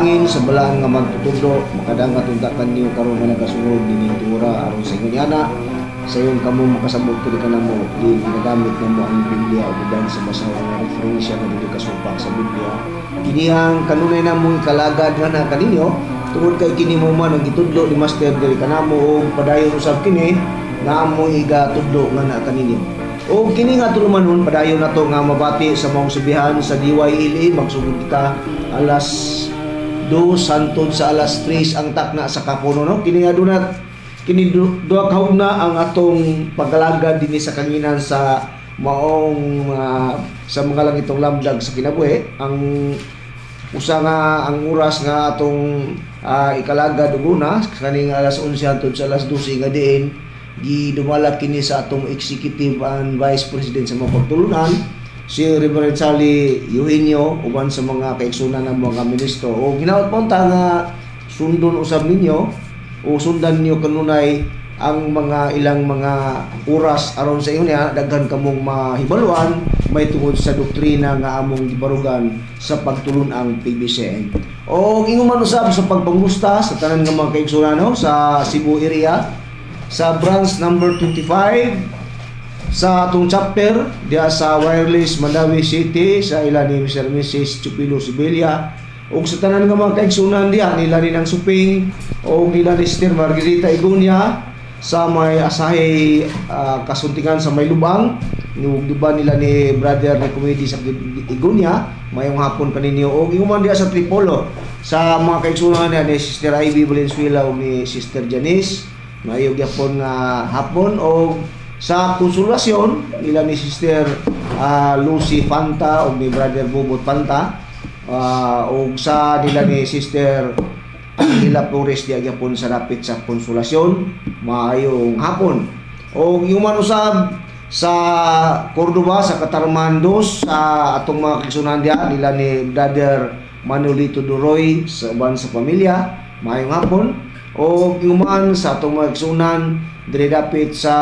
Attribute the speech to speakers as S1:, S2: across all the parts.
S1: Panalangin sa balaan nga magtutudlo, makadangat unta kanyo karon nga nagasunod nining tura aron sa ingon niana sayon kamo makasabot kini kanamo di ginagamit namo ang Biblia ug uban sa basahon nga referensya nga dili kasupak sa Biblia. Kini ang kanunay namong ikalagad nga na kaninyo tungod kay kini mo man ang gitudlo ni Master diri kanamo ug padayon usab kini nga amo igatudlo nga na kaninyo. O kini nga tulumanon, padayon nato nga mabati sa maong sibihan sa DYLA. Magsugod kita alas 2 hantod sa alas 3 ang takna sa kapuno, no? Kini nga dunat kini duha ka hugna ang atong paggalagad dinhi sa kanginan sa maong sa mga langitong lamdag sa kinabuhi. Ang usa nga ang oras nga atong ikalagad ug una kaning alas 11 hantod sa alas 12 nga diin gidumala kini sa atong executive and vice president sa mga pagtulunan, si Reverend Charlie Eugenio, uban sa mga kaigsunan ng mga ministro. O ginaot po ta nga sundon usab ninyo o sundan niyo kanunay ang mga ilang mga oras aron sa inyo niya daghan kamong mahibaluan may tungod sa doktrina nga among gibarugan sa pagtulun-ang PBCM. O ingon man usab sa pagpangusta sa tanan nga mga kaigsunan, no, sa Cebu area, sa branch number 25 sa atong chapter diha sa Wireless, Mandaue City, sa ila ni Mr. and Mrs. Chupilo Sibelia ug sa tanan nga mga kaigsunan diha nila ni ng Suping o nila ni Sister Margarita Igunya sa may Asahay, kasuntingan sa may Lubang, ug di ba nila ni Brother Nicomedes sa Igunya, mayong hapon kaninyo. Og ingon diha sa Tripolo sa mga kaigsunan niya ni Sister Ivy Valenzuela ug ni Sister Janice, mayo gyapon nga hapon. Og sa Konsolasyon nila ni Sister Lucy Fanta ug ni Brother Bubot Fanta, ug sa nila ni Sister Angela Flores diha gyapon sa dapit sa Konsolasyon, maayong hapon. Og ingon usab sa Cordoba, sa Catarman Dos, sa atong mga kaigsunan diha nila ni Brother Manolito Duroy sa uban sa pamilya, maayong hapon. Og ingon sa atong mga kaigsunan diri dapit sa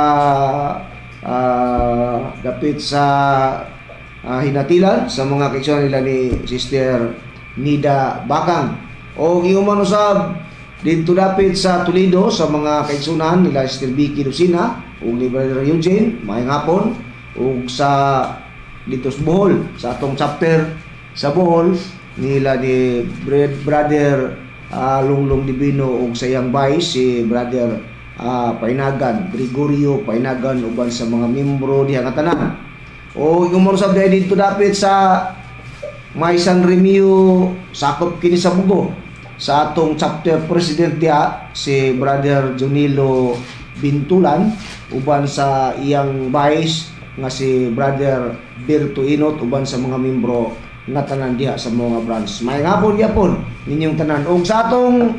S1: Hinatilan, sa mga kaigsunan nila ni Sister Nida Bakang. O ingon usab didto dapit sa Toledo sa mga kaigsunan nila Sister Vicky Lucina ug ni Brother Eugene, maayong hapon. Ug sa dito sa Bohol, sa atong chapter sa Bohol nila ni Brother Lunglong Divino ug sa iyang vice si Brother Painagan, Gregorio Painagan, uban sa mga membro diha nga tanan. O ingon usab dahil dito dapit sa may San Remio, sakop kini sa Bugo, sa atong chapter president diha si Brother Junilo Bintulan uban sa iyang vice nga si Brother Berto Inot uban sa mga membro nga tanan diha sa mga branch. May hapon gyapon ninyong tanan. Ug sa atong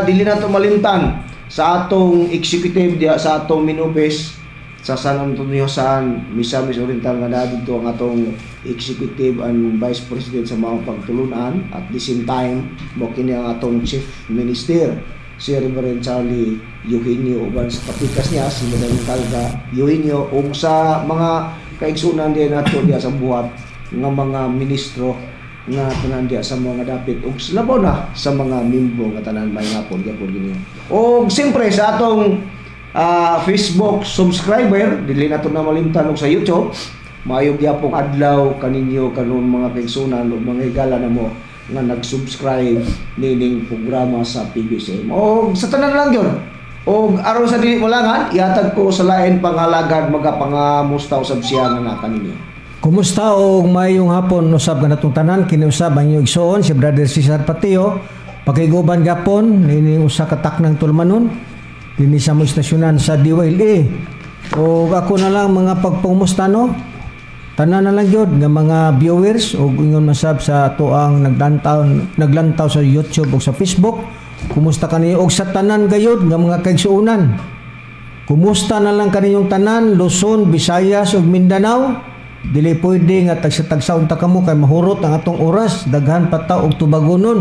S1: dili nato malimtan sa atong executive diha sa atong main office sa San Antonio San Misamis Oriental nga naa didto ang atong executive and vice president sa mga pagtulunan, at the same time mo kini ang atong chief minister, si Reverend Charlie Eugenio, uban sa kapikas niya si Madam Calga Eugenio ug sa mga kaigsunan din nato diha sa buhat nga mga ministro nga tanan diha sa mga dapit ug labaw na sa mga membro nga tanan, may hapon gyapon ninyo. Ug siyempre sa atong Facebook subscriber, dili nato na malimtan, og sa YouTube, maayo gyapong adlaw kaninyo karon, mga kaigsunan ug mga higala namo nga nag-subscribe nining programa sa PBCM. Og sa tanan lang gyud. Og aron sa dili molangan, ihatag ko sa lain pangalagad magapangamusta usab siya nga naka ninyo.
S2: Kumusta og maayong hapon usab kanatong tanan. Kini usab ang inyong igsoon, si Brother Cesar Patio, pakiguban gapon nining usa ka taknang tulumanon dinhi sa mo istasyonan sa DYLA. Og ako na lang mga pagpangumusta, no, tanan na lang gyud nga mga viewers og ingon masab sa atoang naglantaw naglantaw sa YouTube ug sa Facebook. Kumusta kaniyo? Og sa tanan gayud nga mga kaigsuonan, kumusta na lang kaninyong tanan, Luzon, Visayas ug Mindanao. Dili pwede nga tagsa-tagsa unta kamo kay mahurot ang atong oras, daghan pa ta og tubagonon.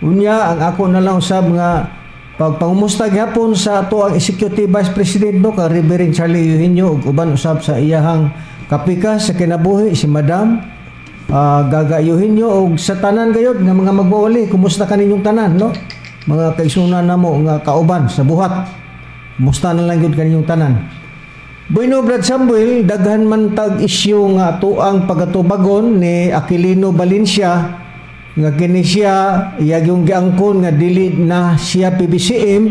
S2: Unya ang ako na lang usab nga pagpangumusta gyapon sa ato ang Executive Vice President, no, kang Reverend Charlie Eugenio, ug uban usab sa iyahang kapikas sa kinabuhi, si Madam Gaga Eugenio og sa tanan gayod nga mga magwawali, kumusta kaninyong tanan, no? Mga kaigsuonan namo nga kauban sa buhat. Kumusta na lang gyud kaninyong tanan. Bueno, Brad Samuel, daghan man tag isyu nga atuang pagatubagon ni Aquilino Valencia nga kini siya iyang giangkon nga dili na siya PBCM.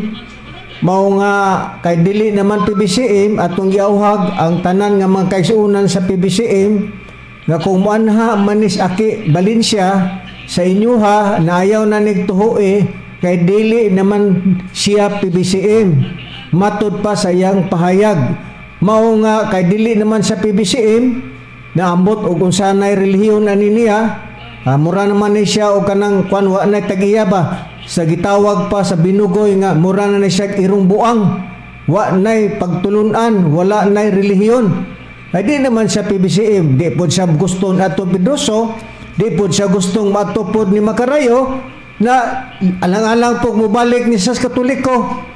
S2: Mao nga kay dili naman PBCM, atong giauhag ang tanan nga mga kaigsuonan sa PBCM nga kung muanha manis Aki Valencia sa inyuha na ayaw na nigtuhoe kay dili naman siya PBCM matud pa sa iyang pahayag. Mao nga kay dili naman sa PBCM, naambot og unsa nay relihiyon ani niya, mura naman ni siya og kanang kwan, wa na tag-iya ba, sa gitawag pa sa binugoy nga mura na ni siya irong buang, wa nay pagtulunan, wala nay relihiyon. Ay di naman siya PBCM, di pod siya guston ato Pedroso, di pod siya gustong maadto pod ni Makarayo na alang-alang po mobalik ni sa Katoliko.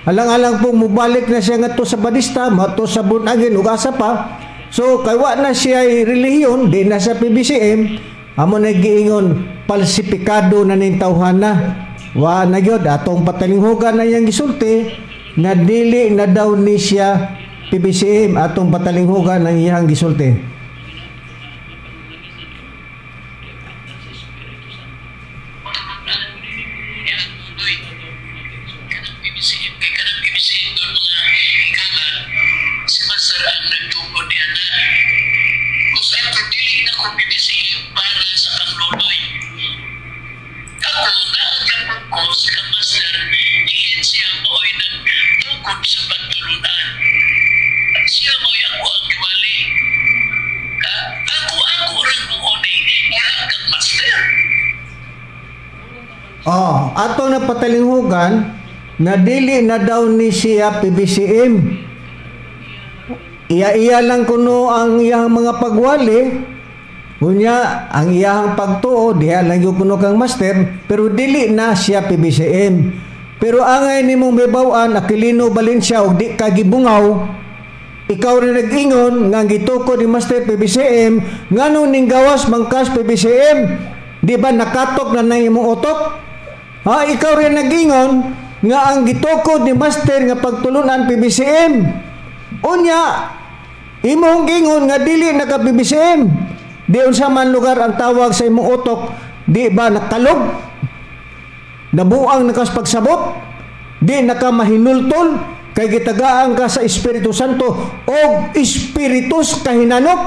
S2: Alang-alang po mobalik na siya ngadto sa Badista, mato sa born again ug asa pa. So kay wa na siya relihiyon, di na sa PBCM, amo na giingon falsipikado na ning tawhana. Wa na gyud atong patalinghugan na iyang gisulti nga dili na daw ni siya PBCM, atong patalinghugan ang iyang gisulti. Oh, ato na patalinghugan na dili na daw ni siya PBCM. Iya-iya lang kuno ang iyang mga pagwali. Unya, ang iyang pagtuo, diha lang yung kuno kang master, pero dili na siya PBCM. Pero angay nimong mibaw-an, Aquilino Valencia, og di ka gibungaw, ikaw rin nag-ingon nga gitukod ni Master PBCM, nganong ning gawas mangkas PBCM? Di ba nakatok na nang imong utok? Ha, ikaw rin nag-ingon nga ang gitukod ni Master nga pagtulunan PBCM. Unya, imong gingon nga dili naka PBCM. Di unsa man lugar ang tawag sa imong utok, di ba nakalog? Nabuang nakas pagsabot? Di naka mahinultol kay gitagaan ka sa Espiritu Santo og Espiritus kahinanok?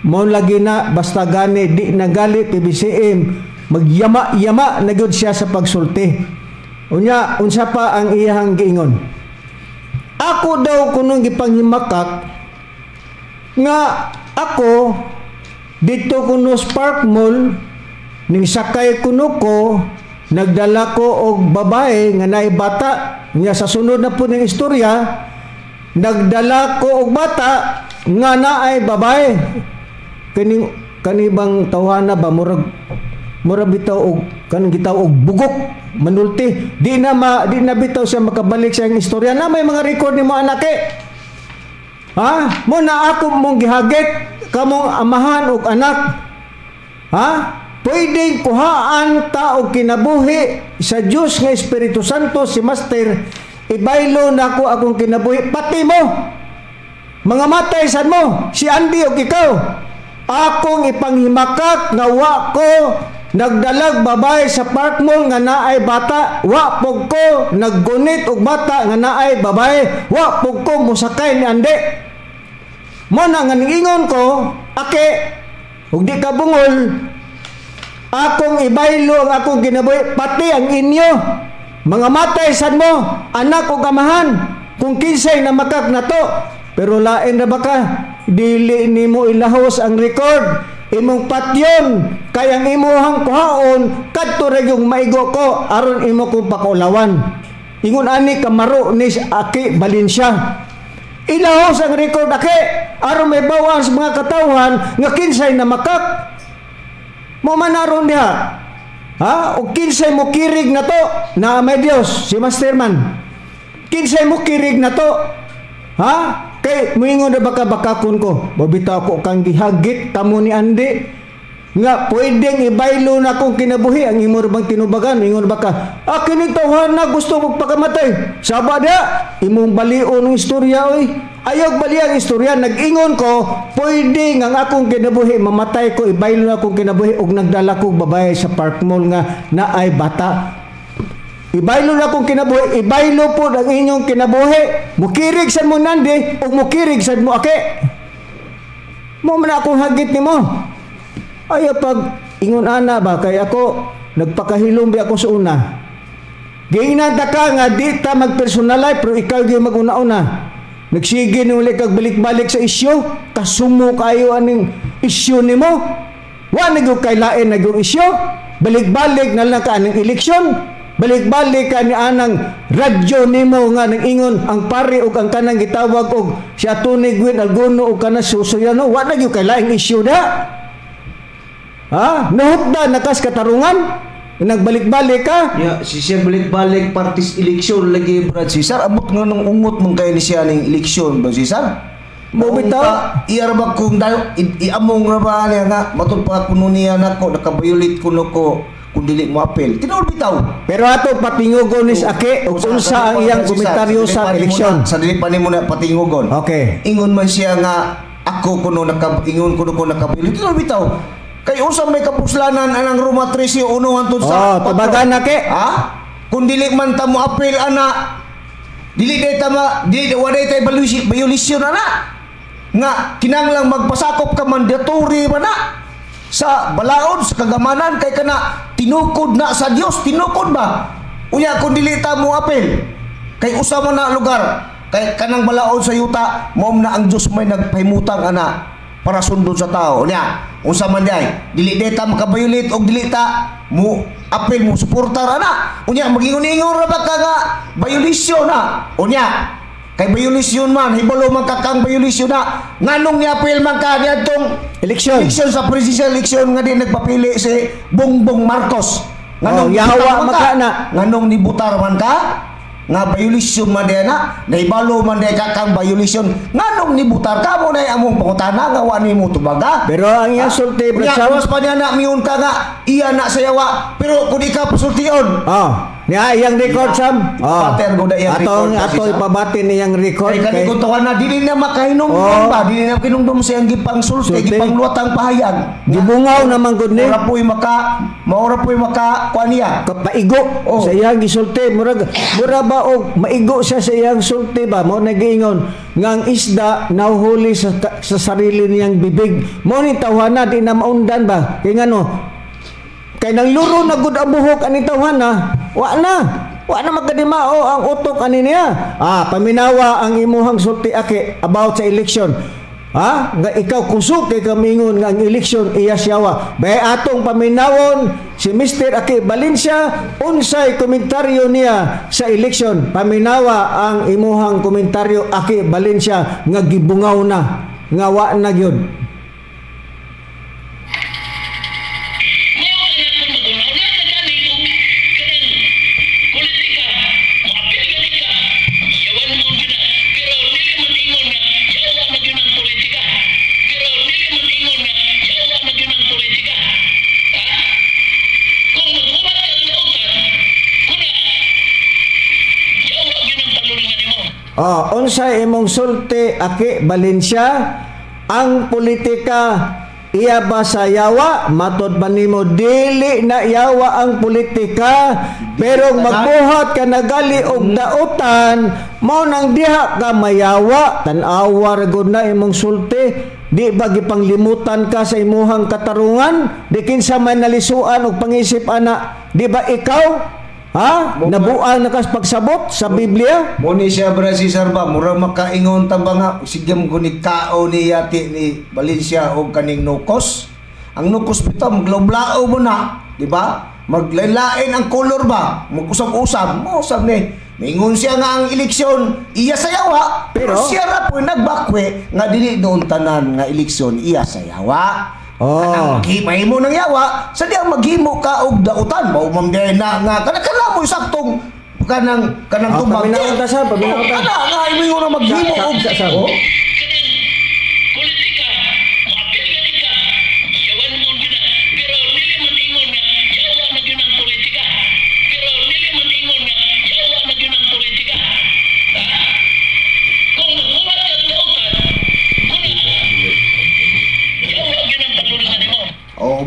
S2: Mao lagi na basta gani di nagali PBCM, magyama-yama na gyud siya sa pagsulti. Unya, unsa pa ang iyang giingon? Ako daw kunong gipanghimakak nga ako dito kuno Spark Mall ning sakay kuno ko, nagdala ko og babae nga naay bata. Nya sa sunod na po ning istorya, nagdala ko og bata nga naay babae. Kining kanibang tawhana ba, murag murag bitaw og kanang gitaw og bugok manulti, di na bitaw siya makabalik sa iyang istorya na may mga record nimo anake. Ha, mo na ako mong gihagit kamong amahan og anak. Ha, pwedeng kuhaan ta og kinabuhi sa Dios nga Espiritu Santo si Master, ibaylo nako akong kinabuhi pati mo. Mga matay sad mo, si Andy og ikaw. Akong ipanghimakak nga wa ko nagdalag babae sa Park Mall nga naay bata, wa pug ko naggunit og bata nga naay babae, wa pug ko mosakay ni Ande. Mo na nga ningingon ko, ake, ug di ka bungol, akong ibaylo ang akong kinabuhi pati ang inyo. Mga matay sad mo, anak og amahan, kung kinsay namakak na to. Pero lain na ba ka, dili nimo ilahos ang record, imong patyon, kay ang imuhang kuhaon, kadto ra yung maigo ko, aron imo kong pakaulawan. Ingon ani kamaro ni Aki Valencia. Ilahos ang record ake, aron may bawaan sa mga katawhan nga kinsay namakak. Mo manaron diha. Ha? O kinsay mo kirig na to na may Dios, si Master man. Kinsay mo kirig na to. Ha? Kay muingon na baka bakakon ko. Babitaw ko kang gihagit kamo ni Andi. Nga pwedeng ibaylo na akong kinabuhi ang imo bang tinubagan, ingon ba ka? Ah, kining tawhan na gusto magpakamatay. Saba dia, imong balion ang istorya oy. Ayaw bali ang istorya, nag-ingon ko, pwede nga ang akong kinabuhi mamatay ko, ibaylo na akong kinabuhi og nagdala kog babae sa Park Mall nga naay bata. Ibaylo na akong kinabuhi, ibaylo po ang inyong kinabuhi. Mukirig sad mo nandi ug mukirig sad mo ake. Mo man akong hagit nimo. Ayaw pag ingon ana ba kay ako nagpakahilom bi ako sa una. Giingnan ta ka nga di ta magpersonalize pero ikaw gyud maguna-una. Nagsige ni uli kag balik-balik sa isyu, kasumo kayo aning isyu nimo. Wa na gyud kay lain na gyud isyu. Balik-balik na lang ka aning eleksyon. Balik-balik ka ni anang radyo nimo nga nag-ingon ang pari og ang kanang gitawag og si Atty. Gwen Alguno og kana Soriano, wa na gyud kay laing isyu da. Ha? Nahupda nakas katarungan? Nagbalik-balik ka?
S1: Ya, si siya balik-balik partis eleksyon lagi Brad Cesar. Abot nga nung ungot mong kay ni siya ning eleksyon, Brad Cesar.
S2: Mo bitaw?
S1: Iya ra ba kung dayo iamong ra ba niya nga matud pa kuno niya nako nakabayulit kuno ko kung dili mo apel. Tinuod bitaw.
S2: Pero ato patingugon ni Ake ug unsa ang iyang komentaryo sa eleksyon.
S1: Sa dili pa nimo na patingugon.
S2: Okay.
S1: Ingon man siya nga ako kuno naka ingon kuno ko nakabayulit. Tinuod bitaw. Kay unsa may kapuslanan anang Roma 13 uno hangtod sa
S2: Oh, tubagan na ke.
S1: Ha? Kung dili man ta mo apel ana, dili day ta ma dili wa day tay violation ana. Nga kinahanglang magpasakop ka mandatory man na sa balaod sa kagamanan kay kana tinukod na sa Dios, tinukod ba? Unya kung dili ta mo apel kay usa man na lugar kay kanang balaod sa yuta mao na ang Dios may nagpahimutang ana para sundon sa tao. Unya unsa man day dili day ta makabayulit og dili ta mo apel mo suportar ana. Unya magingon-ingon ra ba ka nga violation na? Unya kay violation man hibalo man ka kang violation na nganong niapil man ka niadtong
S2: Eleksyon.
S1: eleksyon sa presidential election nga di nagpapili si Bongbong Marcos.
S2: Oh,
S1: Nganong
S2: yawa
S1: nibutar man ka?
S2: maka na.
S1: Nganong nibutar man ka? Nga violation man day na, nahibalo man day ka kang violation. Nganong nibutar ka mo na among pangutana nga wa nimo tubaga.
S2: Pero ang iyang sulti,
S1: Unya,
S2: Brad Sam,
S1: was pa niya na miun ka nga iya na sayawa pero kung ikaw pasultion.
S2: Oh, niya iyang record Sam. Oh.
S1: Pater ko na iyang
S2: Atong
S1: record,
S2: ato
S1: Sam.
S2: ipabati niyang record
S1: Kay kani
S2: kay
S1: kung na dili na makahinumdum
S2: Oh.
S1: ba, dili na kinumdum sa iyang gipang sulti,
S2: Sulti.
S1: gipang luwatang pahayag.
S2: Gibungaw naman gud ni.
S1: Maura po'y maka, maura po'y maka kuan niya.
S2: Kapaigo
S1: Oh.
S2: sa iyang gisulti, murag mura ba og maigo siya sa iyang sulti ba mo nagiingon nga ang isda nahuhuli sa sarili niyang bibig. Mo ni tawhana di na maundan ba kay ngano kay nangluro na gud ang buhok ani tawhana, wa na makadimao ang utok ani niya. Ah, paminawa ang imuhang sulti ake about sa election. Ha? Nga ikaw kusog kay kamingon nga ang eleksyon iya siyawa. Bay atong paminawon si Mr. Ake Valencia unsay komentaryo niya sa eleksyon. Paminawa ang imuhang komentaryo Ake Valencia nga gibungaw na nga wa na gyud. Oh, unsay imong sulti Ake Valencia? Ang politika iya ba sa yawa? Matod ba nimo dili na yawa ang politika? Pero magbuhat ka nagali og dautan, mao nang diha ka mayawa. Tan-awa ra gud na imong sulti. Di ba gipanglimutan ka sa imuhang katarungan? Di kinsa man nalisuan og pangisip ana? Di ba ikaw? Ha? Nabuang na kas pagsabot sa Biblia?
S1: Mo ni siya Brad Cesar ba mura makaingon ta ba nga sige mo ni kao ni yati ni Valencia og kaning nukos. Ang nukos bitaw maglablao mo na, di ba? Maglain ang color ba? Mag-usab-usab, mo usab ni. Mingon siya nga ang eleksyon iya sayawa, pero siya ra po nagbakwe nga dili doon tanan nga eleksyon iya sayawa.
S2: Oh.
S1: Kanang maghimo ng yawa, sa diyang maghimo ka og dautan, mao man day na nga kana kana mo saktong kanang tubag.
S2: Paminaw ta sa, paminaw ta.
S1: Kana nga imo na maghimo og
S2: Sa.
S1: Oh.
S3: Politika, moapil gani ka, yawan mo gina,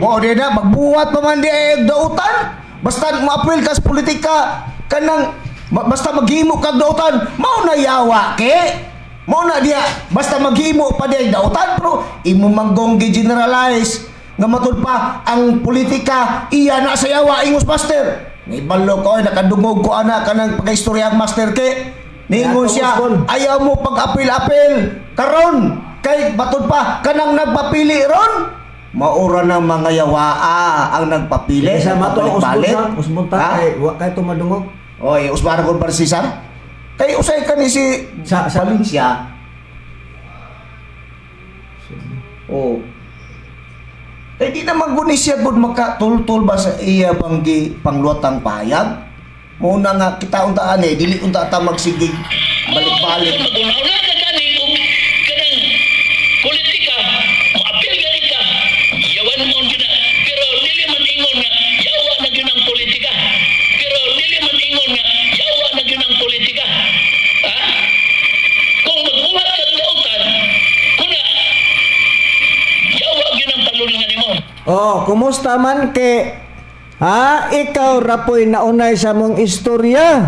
S1: mo di na magbuhat pa man di ay dautan. Basta maapil ka sa politika kanang basta maghimo kag dautan, mao na yawa ke. Mao na diya basta maghimo pa di ay dautan, pero imo manggong gi-generalize nga matud pa ang politika iya na sa yawa ingos master. Nibalo ko ay nakadungog ko ana kanang pagkaistorya ang master ke. Ningon siya, ayaw mo pag-apil-apil karon kay matud pa kanang nagpapili ron maura ng mga yawaa ang nagpapili.
S2: Sa mato ang
S1: balik.
S2: Usbon ta kay wa kay tumadungog.
S1: Oy, usbara ko bar Cesar. Kay usay kani si
S2: sa
S1: Valencia. Oh. Kay di naman guni siya gud makatultul ba sa iya banggi pangluwatang pahayag. Muna nga kita unta ani dili unta ta magsigig balik-balik.
S3: Una ka gani og kanang politika, moapil gani ka. Yawan mo gyud na, pero dili man ingon nga yawa na gyud ang politika. Pero dili man ingon nga yawa na gyud ang politika. Ha? Kung magbuhat ka og dautan, kuna yawa gyud ang palulungan nimo.
S2: Oh, kumusta man ke? Ha, ikaw rapoy naunay sa mong istorya.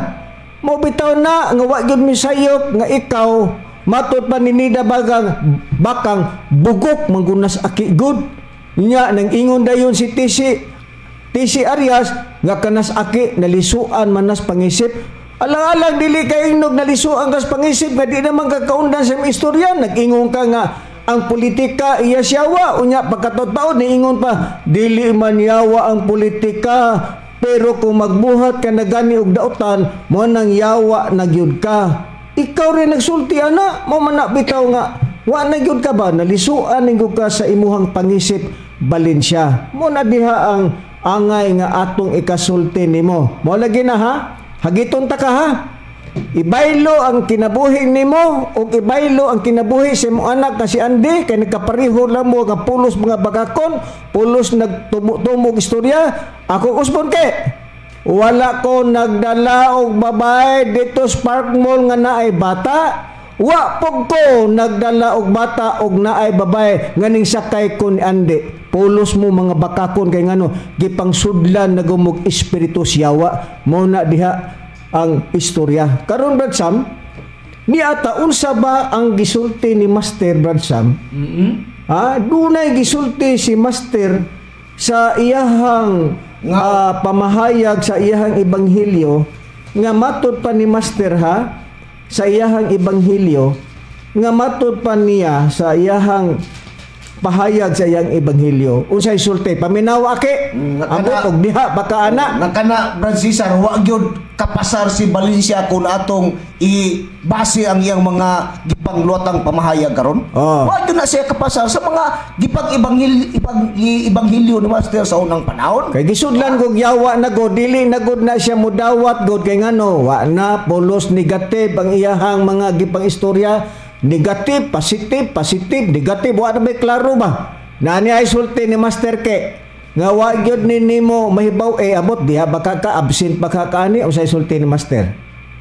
S2: Mo bitaw na nga wa gyud misayop nga ikaw matud pa ni Nida bagang bakang bugok manggunas aki gud. Nya nang ingon dayon si TC Arias nga kanas aki nalisuan manas pangisip. Alang-alang dili kay ingnog nalisuan kas pangisip nga di naman kakaundan sa imong istorya. Nag-ingon ka nga ang politika iya siyawa, unya pagkataon niingon pa dili man yawa ang politika, pero kung magbuhat ka na gani og dautan mo nang yawa na gyud ka. Ikaw rin nagsulti ana mo man na bitaw nga wa na gyud ka ba nalisuan ningo ka sa imuhang pangisip Valencia. Mo na diha ang angay nga atong ikasulti nimo. Mo lagi na ha, hagiton ta ka ha. Ibaylo ang kinabuhi nimo ug ibaylo ang kinabuhi sa imong anak nga si Andy kay nagkapareho lang mo nga pulos mga bagakon, pulos nagtumog istorya. Ako usbon ke wala ko nagdala og babae dito sa Park Mall nga naay bata. Wa pug ko nagdala og bata og naay babae nga ning sakay ko ni Andy. Pulos mo mga bakakon kay ngano gipangsudlan nagumog espiritu siyawa. Mo na diha ang istorya. Karon Brad Sam, ni ata unsa ba ang gisulti ni Master Brad Sam? Ha, dunay gisulti si Master sa iyahang pamahayag sa iyahang ebanghelyo nga matud pa ni Master ha sa iyahang ebanghelyo nga matud pa niya sa iyahang pahayag sa iyang ebanghelyo. Unsay sulti? Paminaw ake. Ambot og diha baka ana.
S1: Nga kana Brad Cesar, wa gyud kapasar si Valencia kung atong i-base ang iyang mga gipangluwatang pamahayag karon.
S2: Oh.
S1: Wa gyud na siya kapasar sa mga gipag-ebanghelyo ni Master sa unang panahon.
S2: Kay gisudlan kog yawa na god, dili na god na siya mudawat god kay ngano, wa na pulos negative ang iyahang mga gipang-istorya. Negative, positive, positive, negative, wa na may klaro ba? Nani ay sulti ni Master ke nga wa gyud ni nimo mahibaw abot diha baka ka absent baka ka ani usay sulti ni Master.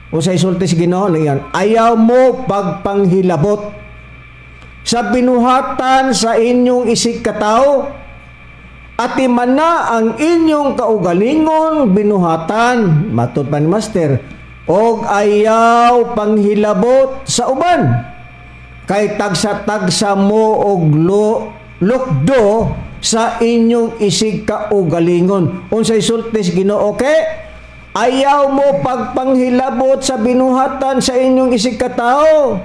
S2: Usay sulti si Ginoo niyan, ayaw mo pagpanghilabot sa binuhatan sa inyong isig katawo at imana ang inyong kaugalingon binuhatan, matud pa ni Master, og ayaw panghilabot sa uban kay tagsa-tagsa mo og lukdo sa inyong isig kaugalingon. Unsay sulti sa Ginoo ke? Ayaw mo pagpanghilabot sa binuhatan sa inyong isig katao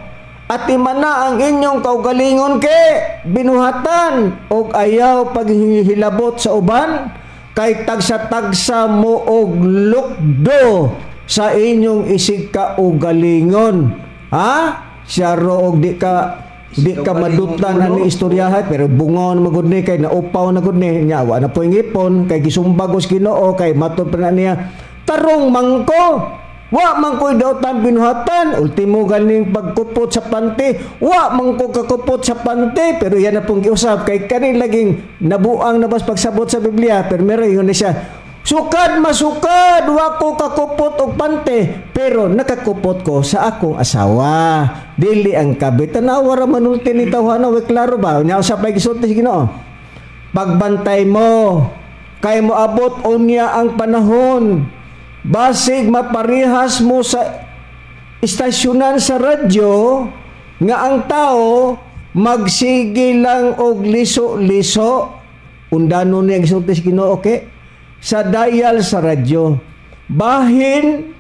S2: at imana ang inyong kaugalingon ke binuhatan og ayaw paghihilabot sa uban kay tagsa-tagsa mo og lukdo sa inyong isig kaugalingon. Ha? Siya ro og di ka madutlan ani istoryahay pero bungaw na magud ni kay naupaw na gud ni nya wa na po ngipon kay gisumbag os Ginoo kay matud pa na niya tarong mangko wa man ko'y dautan binuhatan ultimo ganing pagkupot sa panty wa man ko kakupot sa panty pero yan na pong giusab kay kani laging nabuang na bas pagsabot sa Biblia pero meron yun na siya sukad masukad wa ko kakupot og pante pero nakakupot ko sa akong asawa dili ang kabit. Tanawa ra manulti ni tawhana we klaro ba nya usa pay gisulti sa Ginoo. Pagbantay mo kay moabot unya ang panahon, basig maparihas mo sa istasyonan sa radyo nga ang tao magsige lang og liso-liso. Undano niya gisulti sa Ginoo ke sa dial sa radyo, bahin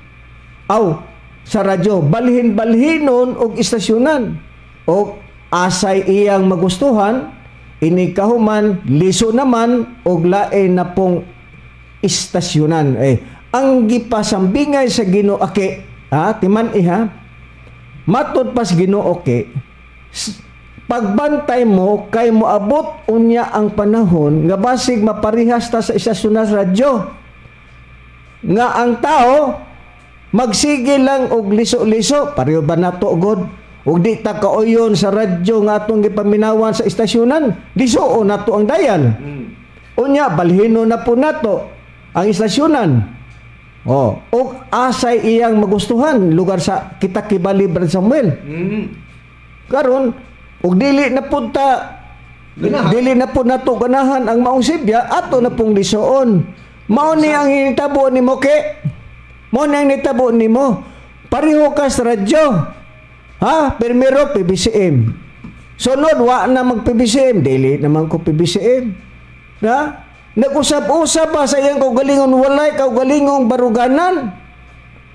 S2: aw sa radyo, balhin-balhinon og istasyonan og asay iyang magustuhan. Ini kahuman, liso naman og lain na pong istasyonan. Eh, ang gipasambingay sa Ginoo ake, ha, timan iha, matud pas Ginoo ke, pagbantay mo kay moabot unya ang panahon nga basig maparihas ta sa istasyonan sa radyo nga ang tao magsige lang og liso-liso. Pareho ba nato god? Ug di ta kauyon sa radyo nga atong gipaminawan sa istasyonan, lisuon nato ang dial. Unya balhino na po nato ang istasyonan. Oh, og asay iyang magustuhan lugar sa kita kibali, Brad Samuel. Karon ug dili na pud ta
S1: Ganahan.
S2: Dili na po nato ganahan ang maong sibya, ato na pong lisuon. Mao ni ang nitabo nimo ke. Mao ni ang nitabo nimo. Pareho ka sa radyo. Ha? Primero PBCM. Sunod wa na mag PBCM, dili naman ko PBCM. Ha? Nag-usap-usap pa sa iyang kaugalingon, walay kaugalingong baruganan.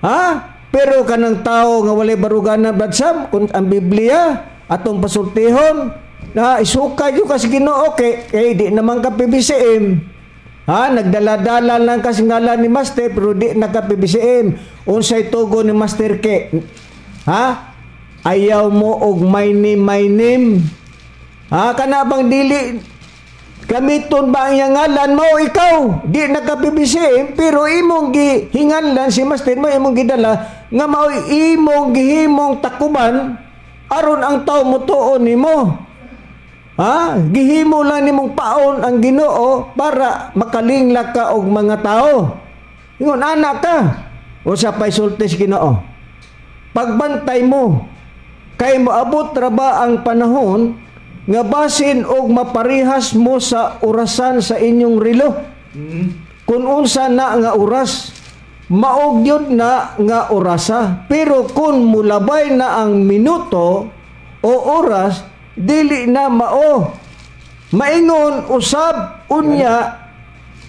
S2: Ha? Pero kanang tao nga walay baruganan, Brad Sam, kung ang Biblia atong pasultihon na isukay gyud ka sa Ginoo kay kay di naman ka PBCM. Ha, nagdala-dala lang ka sa ngalan ni Master pero di na ka PBCM. Unsay tugon ni Master ke? Ha? Ayaw mo og my name, my name. Ha, kana bang dili gamiton ba ang iyang ngalan mo ikaw di na ka PBCM pero imong gihinganlan si Master mo, imong gidala nga mao'y imong gihimong takuban aron ang tao motuon nimo. Ha, gihimo lang nimong paon ang Ginoo para makalingla ka og mga tao. Ingon ana ka. Usa pay sulti sa Ginoo: Pagbantay mo kay moabot ra ba ang panahon nga basin og maparihas mo sa orasan sa inyong relo. Kung unsa na nga oras, maog gyud na nga orasa. Pero kung mulabay na ang minuto o oras, dili na mao. Maingon usab unya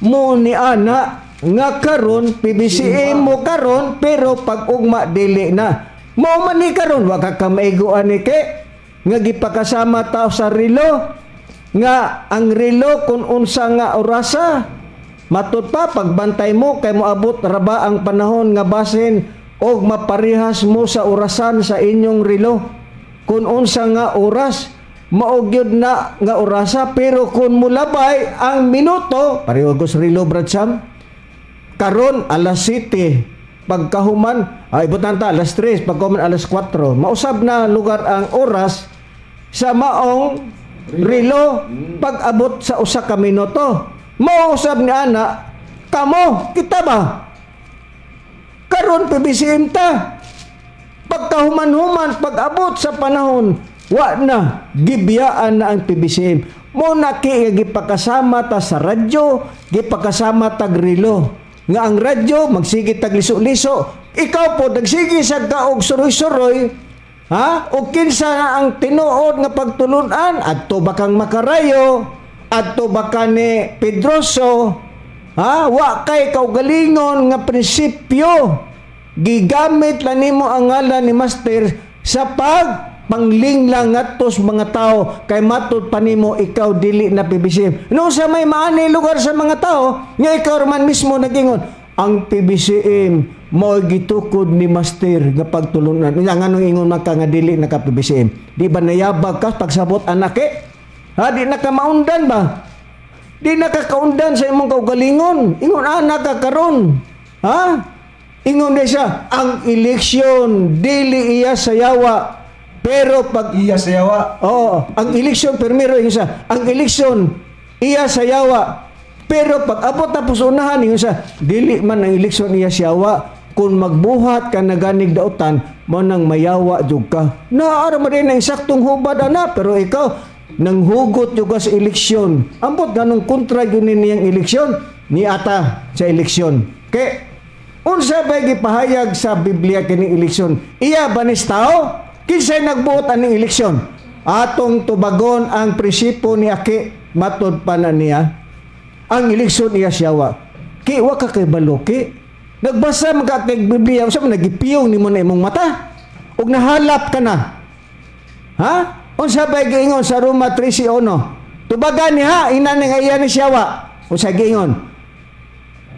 S2: mo ni ana nga karon PBCM mo karon pero pag ugma dili na. Mao man ni karon wa ka kamaiguan ni ke nga gipakasama ta sa relo nga ang relo kung unsa nga orasa. Matud pa, pagbantay mo kay moabot ra ba ang panahon nga basin og maparihas mo sa orasan sa inyong relo. Kung unsa nga oras, mao gyud na nga orasa, pero kung mulabay ang minuto, pareho sa relo, Brad Sam. Karon alas 7, pagkahuman ay butan ta alas 3, pagkahuman alas 4, mausab na lugar ang oras sa maong relo pag abot sa usa ka minuto. Mausab ni ana kamo kita ba karon PBCM ta, pagkahuman-human, pag abot sa panahon, wa na, gibiyaan na ang PBCM mo na. Ki gipakasama ta sa radyo, gipakasama tag relo nga ang radyo magsige tag liso-liso, ikaw po nagsige sa kaog suroy-suroy. Ha, o kinsa na ang tinuod nga pagtulunan? Adto ba kang makarayo? Adto ba ka ni Pedroso? Ha, wa kay kaugalingon nga prinsipyo. Gigamit lang nimo ang ngalan ni Master sa pag panglinglang ngadto sa mga tao kay matud pa nimo ikaw dili na PBCM. No sa may maani lugar sa mga tao nga ikaw man mismo nagingon ang PBCM mao gitukod ni Master nga pagtulunan. Nga nganong ingon man ka nga dili na ka PBCM? Di ba nayabag ka pagsabot anake? Ha, di na ka maundan ba? Di na ka kaundan sa imong kaugalingon. Ingon ana ka karon. Ha? Ingon na siya, ang eleksyon dili iya sa yawa. Pero pag
S1: Iya sa yawa.
S2: Oo, ang eleksyon primero ingon siya, ang eleksyon iya sa yawa. Pero pag abot tapos unahan ingon siya, dili man ang eleksyon iya sa yawa. Kung magbuhat ka na ganig dautan, mo nang mayawa jud ka. Naara man din ang saktong hubad ana, pero ikaw Nang hugot yung sa eleksyon. Ambot ganong kontra yun niyang eleksyon, ni ata sa eleksyon. Kay unsa ba gipahayag sa Biblia kining eleksyon? Iya ba ni tao? Kinsay nagbuot aning eleksyon? Atong tubagon ang prinsipo ni Aki, matod pa na niya. Ang eleksyon iya siyawa. Ki wa ka kay baloki. Nagbasa man ka kay Biblia, unsa man nagipiyong nimo na imong mata? Ug nahalap ka na. Ha? Unsa ba giingon sa Roma 13:1? Tubagan niya, ina nga iya ni siyawa. Unsa giingon?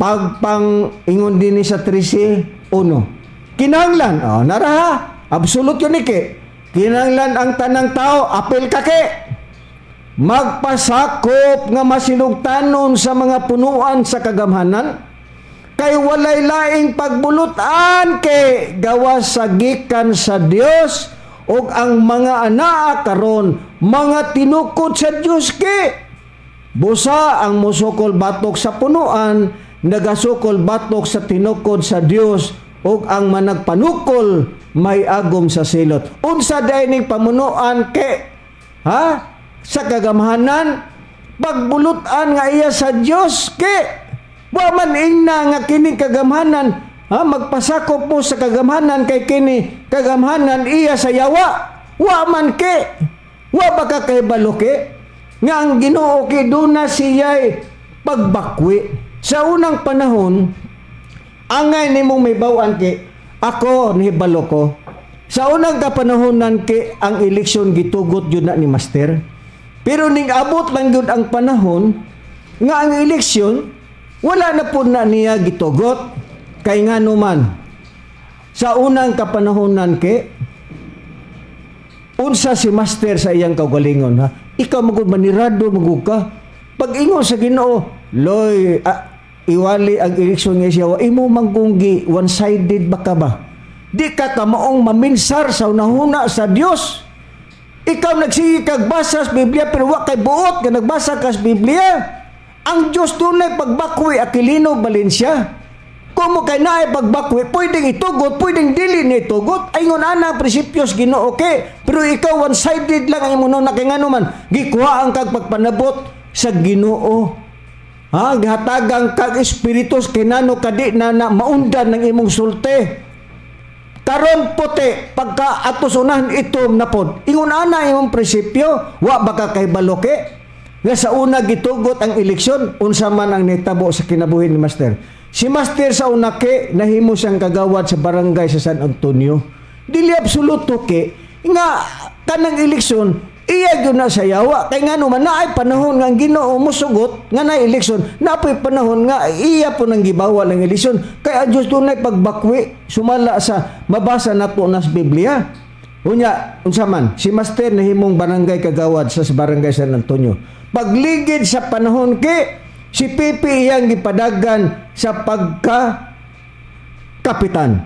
S2: Pagpang ingon dinhi sa 13:1. Kinahanglan, oh, naraha. Absolute yun ke. Kinahanglan ang tanang tao, apil ka ke. Magpasakop nga masinugtanon sa mga punuan sa kagamhanan. Kay walay laing pagbulutan ke gawas sa gikan sa Dios, ug ang mga anaa karon mga tinukod sa Dios ke. Busa ang musukol batok sa punuan, nagasukol batok sa tinukod sa Dios, ug ang managpanukol may agom sa silot. Unsa day ning pamunuan ke? Ha? Sa kagamhanan, pagbulutan nga iya sa Dios ke. Wa man ingna nga kini kagamhanan, ha, magpasakop mo sa kagamhanan kay kini kagamhanan iya sa yawa. Wa man ke. Wa ba ka kay balo ke? Nga ang Ginoo kay duna siya'y pagbakwi. Sa unang panahon, angay nimong may bawan ke, ako nihibalo ko. Sa unang kapanahonan ke, ang eleksyon gitugot yun na ni Master. Pero ning abot lang yun ang panahon nga ang eleksyon wala na po na niya gitugot. Kay nga numan, sa unang kapanahonan ke, unsa si Master sa iyang kaugalingon, ha? Ikaw magud manirado magud ka. Pag ingon sa Ginoo, loy, iwali ang eleksyon nga siya, imo manggunggi one-sided ba ka ba? Di ka kamaong maminsar sa unahuna sa Dios. Ikaw nagsige kag basa sa Biblia pero wa kay buot nga nagbasa ka sa Biblia. Ang Dios dunay pagbakwi, Aquilino Valencia. Kung kay naay pagbakwi, pwedeng itugot, pwedeng dili ni itugot. Ingon ana ang prinsipyos Ginoo ke. Pero ikaw one-sided lang ang imong na kay ngano man gikuha ang kag pagpanabot sa Ginoo. Ha, gihatagang kag espiritus kinano kadi na, na maundan ng imong sulti. Karon puti, pagka atos unahan itom na pod. Ingon ana imong prinsipyo, wa ba ka kay baloke? Nga sa una gitugot ang eleksyon, unsa man ang nitabo sa kinabuhi ni Master. Si Master sa una ke nahimo siyang kagawad sa barangay sa San Antonio. Dili absoluto ke nga kanang eleksyon iya gyud na sa yawa. Kay ngano man naay panahon nga ang Ginoo mosugot nga naay eleksyon, napoy panahon nga iya po nang gibawal ang eleksyon. Kay ang Dios dunay pagbakwi sumala sa mabasa nato na sa Biblia. Unya, unsa man si Master nahimong barangay kagawad sa barangay San Antonio. Pagligid sa panahon ke si Pipi iyang gipadagan sa pagka kapitan.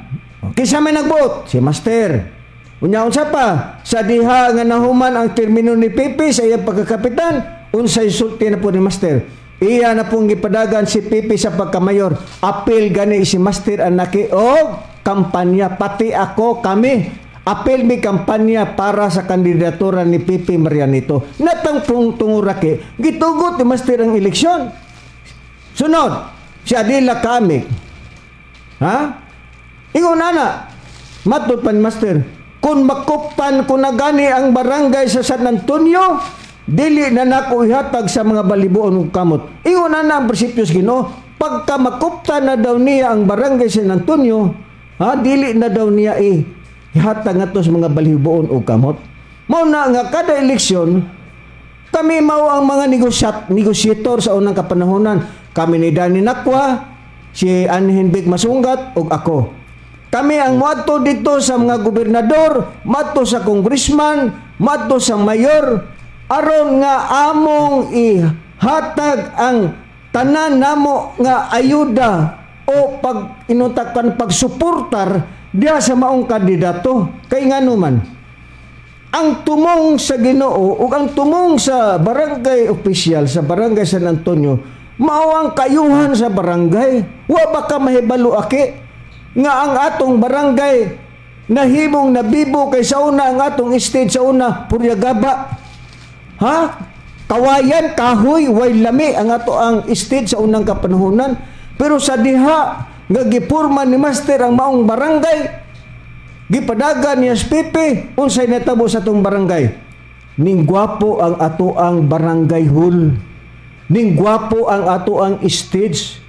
S2: Kinsa may nagbuot? Si Master. Unya unsa pa? Sa diha nga nahuman ang termino ni Pipi sa iyang pagkakapitan, unsay sulti na po ni Master? Iya na pong gipadagan si Pipi sa pagkamayor. Apil gani si Master anaki og kampanya, pati ako kami. Apil mi kampanya para sa kandidatura ni Pipi Marianito. Natang pong tungurake, gitugot ni Master ang eleksyon. Sunod, si Adela Kamik. Ha? Ingon ana, matod pa ni Master, kung makuptan ko na gani ang barangay sa San Antonio, dili na nako ihatag sa mga balibuon og kamot. Ingon ana ang prinsipyo sa Ginoo, pagka makuptan na daw niya ang barangay sa San Antonio, ha, dili na daw niya ihatag ngadto sa mga balibuon og kamot. Mao na nga kada eleksyon, kami mao ang mga negosyator sa unang kapanahonan. Kami ni Danny Nakwa, si Anhenbik Masunggat ug ako. Kami ang moadto dito sa mga gobernador, moadto sa congressman, moadto sa mayor, aron nga among ihatag ang tanan namo nga ayuda o pag inutakan pagsuportar diha sa maong kandidato. Kay ngano man, ang tumong sa Ginoo ug ang tumong sa barangay official sa barangay San Antonio mao ang kayuhan sa barangay. Wa ba ka mahibalo aki nga ang atong barangay nahimong nabibo kay sa una ang atong estate sa una Puryagaba. Ha? Kawayan, kahoy, way lami ang ato ang stage sa unang kapanahunan. Pero sa diha nga gipurma ni Master ang maong barangay, gipadagan ni SPP, unsay natabo sa atong barangay? Ning gwapo ang ato ang barangay hall. Ning gwapo ang ato ang stage.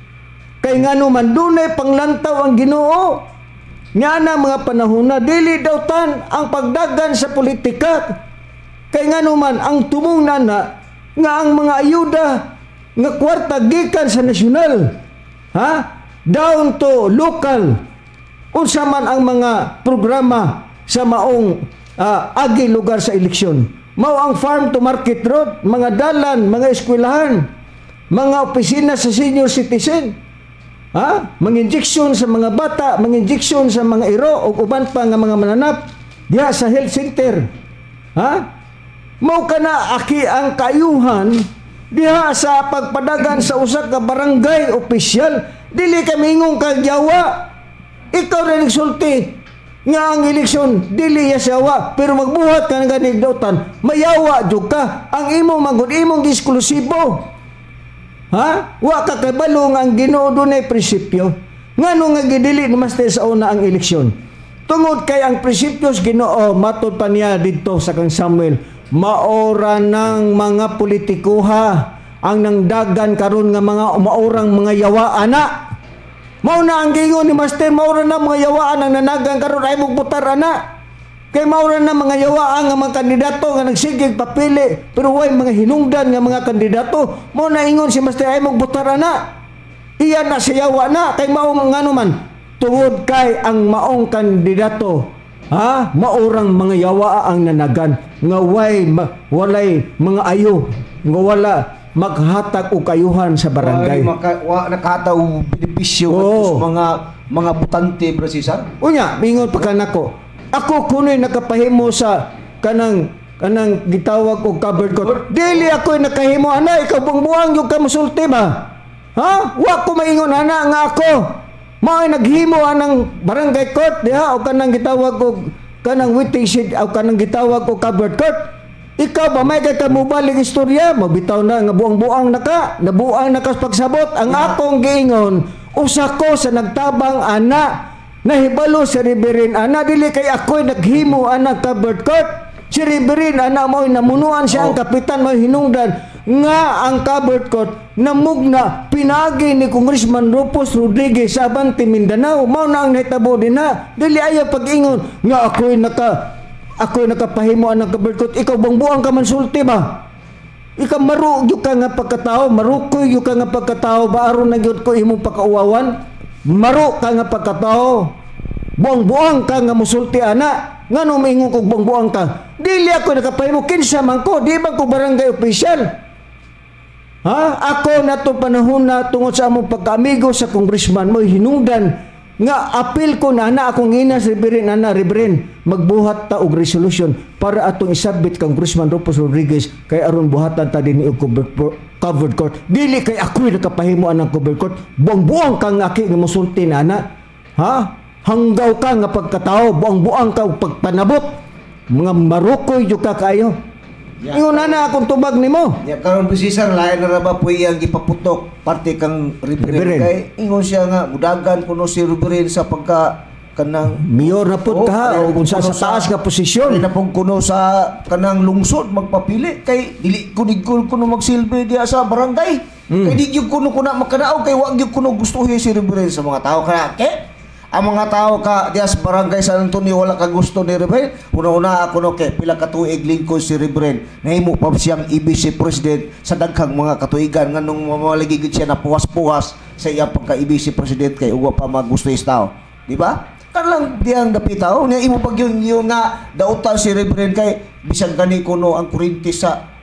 S2: Kay ngano man dunay panglantaw ang Ginoo. Nga na mga panahon na dili daw tan ang pagdagan sa politika. Kay ngano man ang tumong nana nga ang mga ayuda nga kwarta gikan sa nasyonal, ha, down to local, unsa man ang mga programa sa maong agi lugar sa eleksyon, mao ang farm to market road, mga dalan, mga eskwelahan, mga opisina sa senior citizen, ha, mga injection sa mga bata, mga injection sa mga iro ug uban pa nga mga mananap diha sa health center, ha. Mao kana aki ang kayuhan diha sa pagpadagan sa usa ka barangay opisyal. Dili ka mingong kag yawa. Ikaw rin nagsulti nga ang eleksyon dili ya siyawa, pero magbuhat ka ng ganig dautan, mayawa jud ka. Ang imo magud imong eksklusibo, ha. Wa ka kabalo nga ang Ginoo dunay prinsipyo. Ngano nga gidili ni Master sa una ang eleksyon? Tungod kay ang prinsipyo sa Ginoo, matod pa niya didto sa kang Samuel, maora ng mga politikuha ang nangdagan karon nga mga maorang mga yawa ana. Mao na ang giingon ni Master, maora na mga yawaan ang nanagan karon, ay mugbutar ana. Kay maora na mga yawaan nga mga kandidato nga nagsigig papili, pero way mga hinungdan nga mga kandidato. Mao na ingon si Master, ay mugbutar ana. Iyan na sa yawa na kay mao ngano man tungod kay ang maong kandidato, ha, maorang mga yawa ang nanagan nga way walay mga ayo nga wala maghatag og kayuhan sa barangay.
S1: Ay, wa nakahataw benepisyo sa mga butante, Bro Cesar.
S2: Unya, mingon pa kanako. Ako kuno'y nakapahimo sa kanang kanang gitawag og covered court. Dili ako'y nakahimo ana, ikaw buang-buang yung ka musulti ba? Ha? Wa ko maingon ana nga ako mao'y naghimo anang barangay court diha o kanang gitawag og kanang waiting shed o kanang gitawag og covered court. Ikaw ba may kay mubalik istorya, mabitaw na nga buang-buang na ka, nabuang na ka sa pagsabot. Ang akong giingon, usa ko sa nagtabang ana, nahibalo si Reverend ana, dili kay ako'y naghimo ana covered court. Si Reverend ana mo'y namunuan siya ang kapitan, mo'y hinungdan nga ang covered court namugna pinagi ni Congressman Rufus Rodriguez sa Abante Mindanao. Mao na ang nahitabo din na. Dili ayaw pag-ingon nga ako'y nakapahimo anang covered court. Ikaw buang-buang ka man sulti ba? Ikaw maro gyud ka nga pagkatao, marukoy gyud ka nga pagkatao ba, aron na gyud ko imong pakauwawan? Maro ka nga pagkatao. Buang-buang ka nga musulti ana. Ngano maingon kog buang-buang ka? Dili ako nakapahimo, kinsa man ko, di man ko barangay official. Ha? Ako na to panahon na tungod sa among pagkaamigo sa congressman mo hinungdan nga apil ko na ana akong ina si Reverend ana, "Reverend, magbuhat ta og resolution para atong isabit kang Congressman Rufus Rodriguez kay aron buhatan ta dinhi og covered court." Dili kay ako'y nakapahimo anang covered court. Buang-buang kang aki nga musulti na ana, ha. Hanggaw ka nga pagkatao, buang-buang ka og pagpanabot, mga marukoy jud ka kaayo. Ingon na akong tubag nimo.
S1: Ya karon, Bro Cesar, lain na ra ba po iyang gipaputok parte kang Reverend
S2: Reverend.
S1: kay ingon siya nga mudagan kuno si Reverend sa pagka kanang
S2: Mayor na pud ka
S1: kaya
S2: o kung sa,
S1: kuno
S2: sa taas nga posisyon.
S1: Kaya na pong kuno sa kanang lungsod magpapili kay dili ko kuno magsilbi diya sa barangay. Kay di gyud kuno kuna makanaog kay wa gyud kuno gustuhi si Reverend sa mga tao kaya ke ang mga tao ka diya sa barangay San Antonio wala ka gusto ni Reverend. Una-una ako no kay pila ka tuig lingkod si Reverend, nahimo pa siyang EBC president sa daghang mga katuigan, nganong mamalagi gyud siya na puwas-puwas sa iyang pagka EBC president kay uwa pa magusto sa tao, di ba? Kanang diyang dapitaw niya imo pag yun nga dautan si Reverend kay bisan gani kuno ang kuryente sa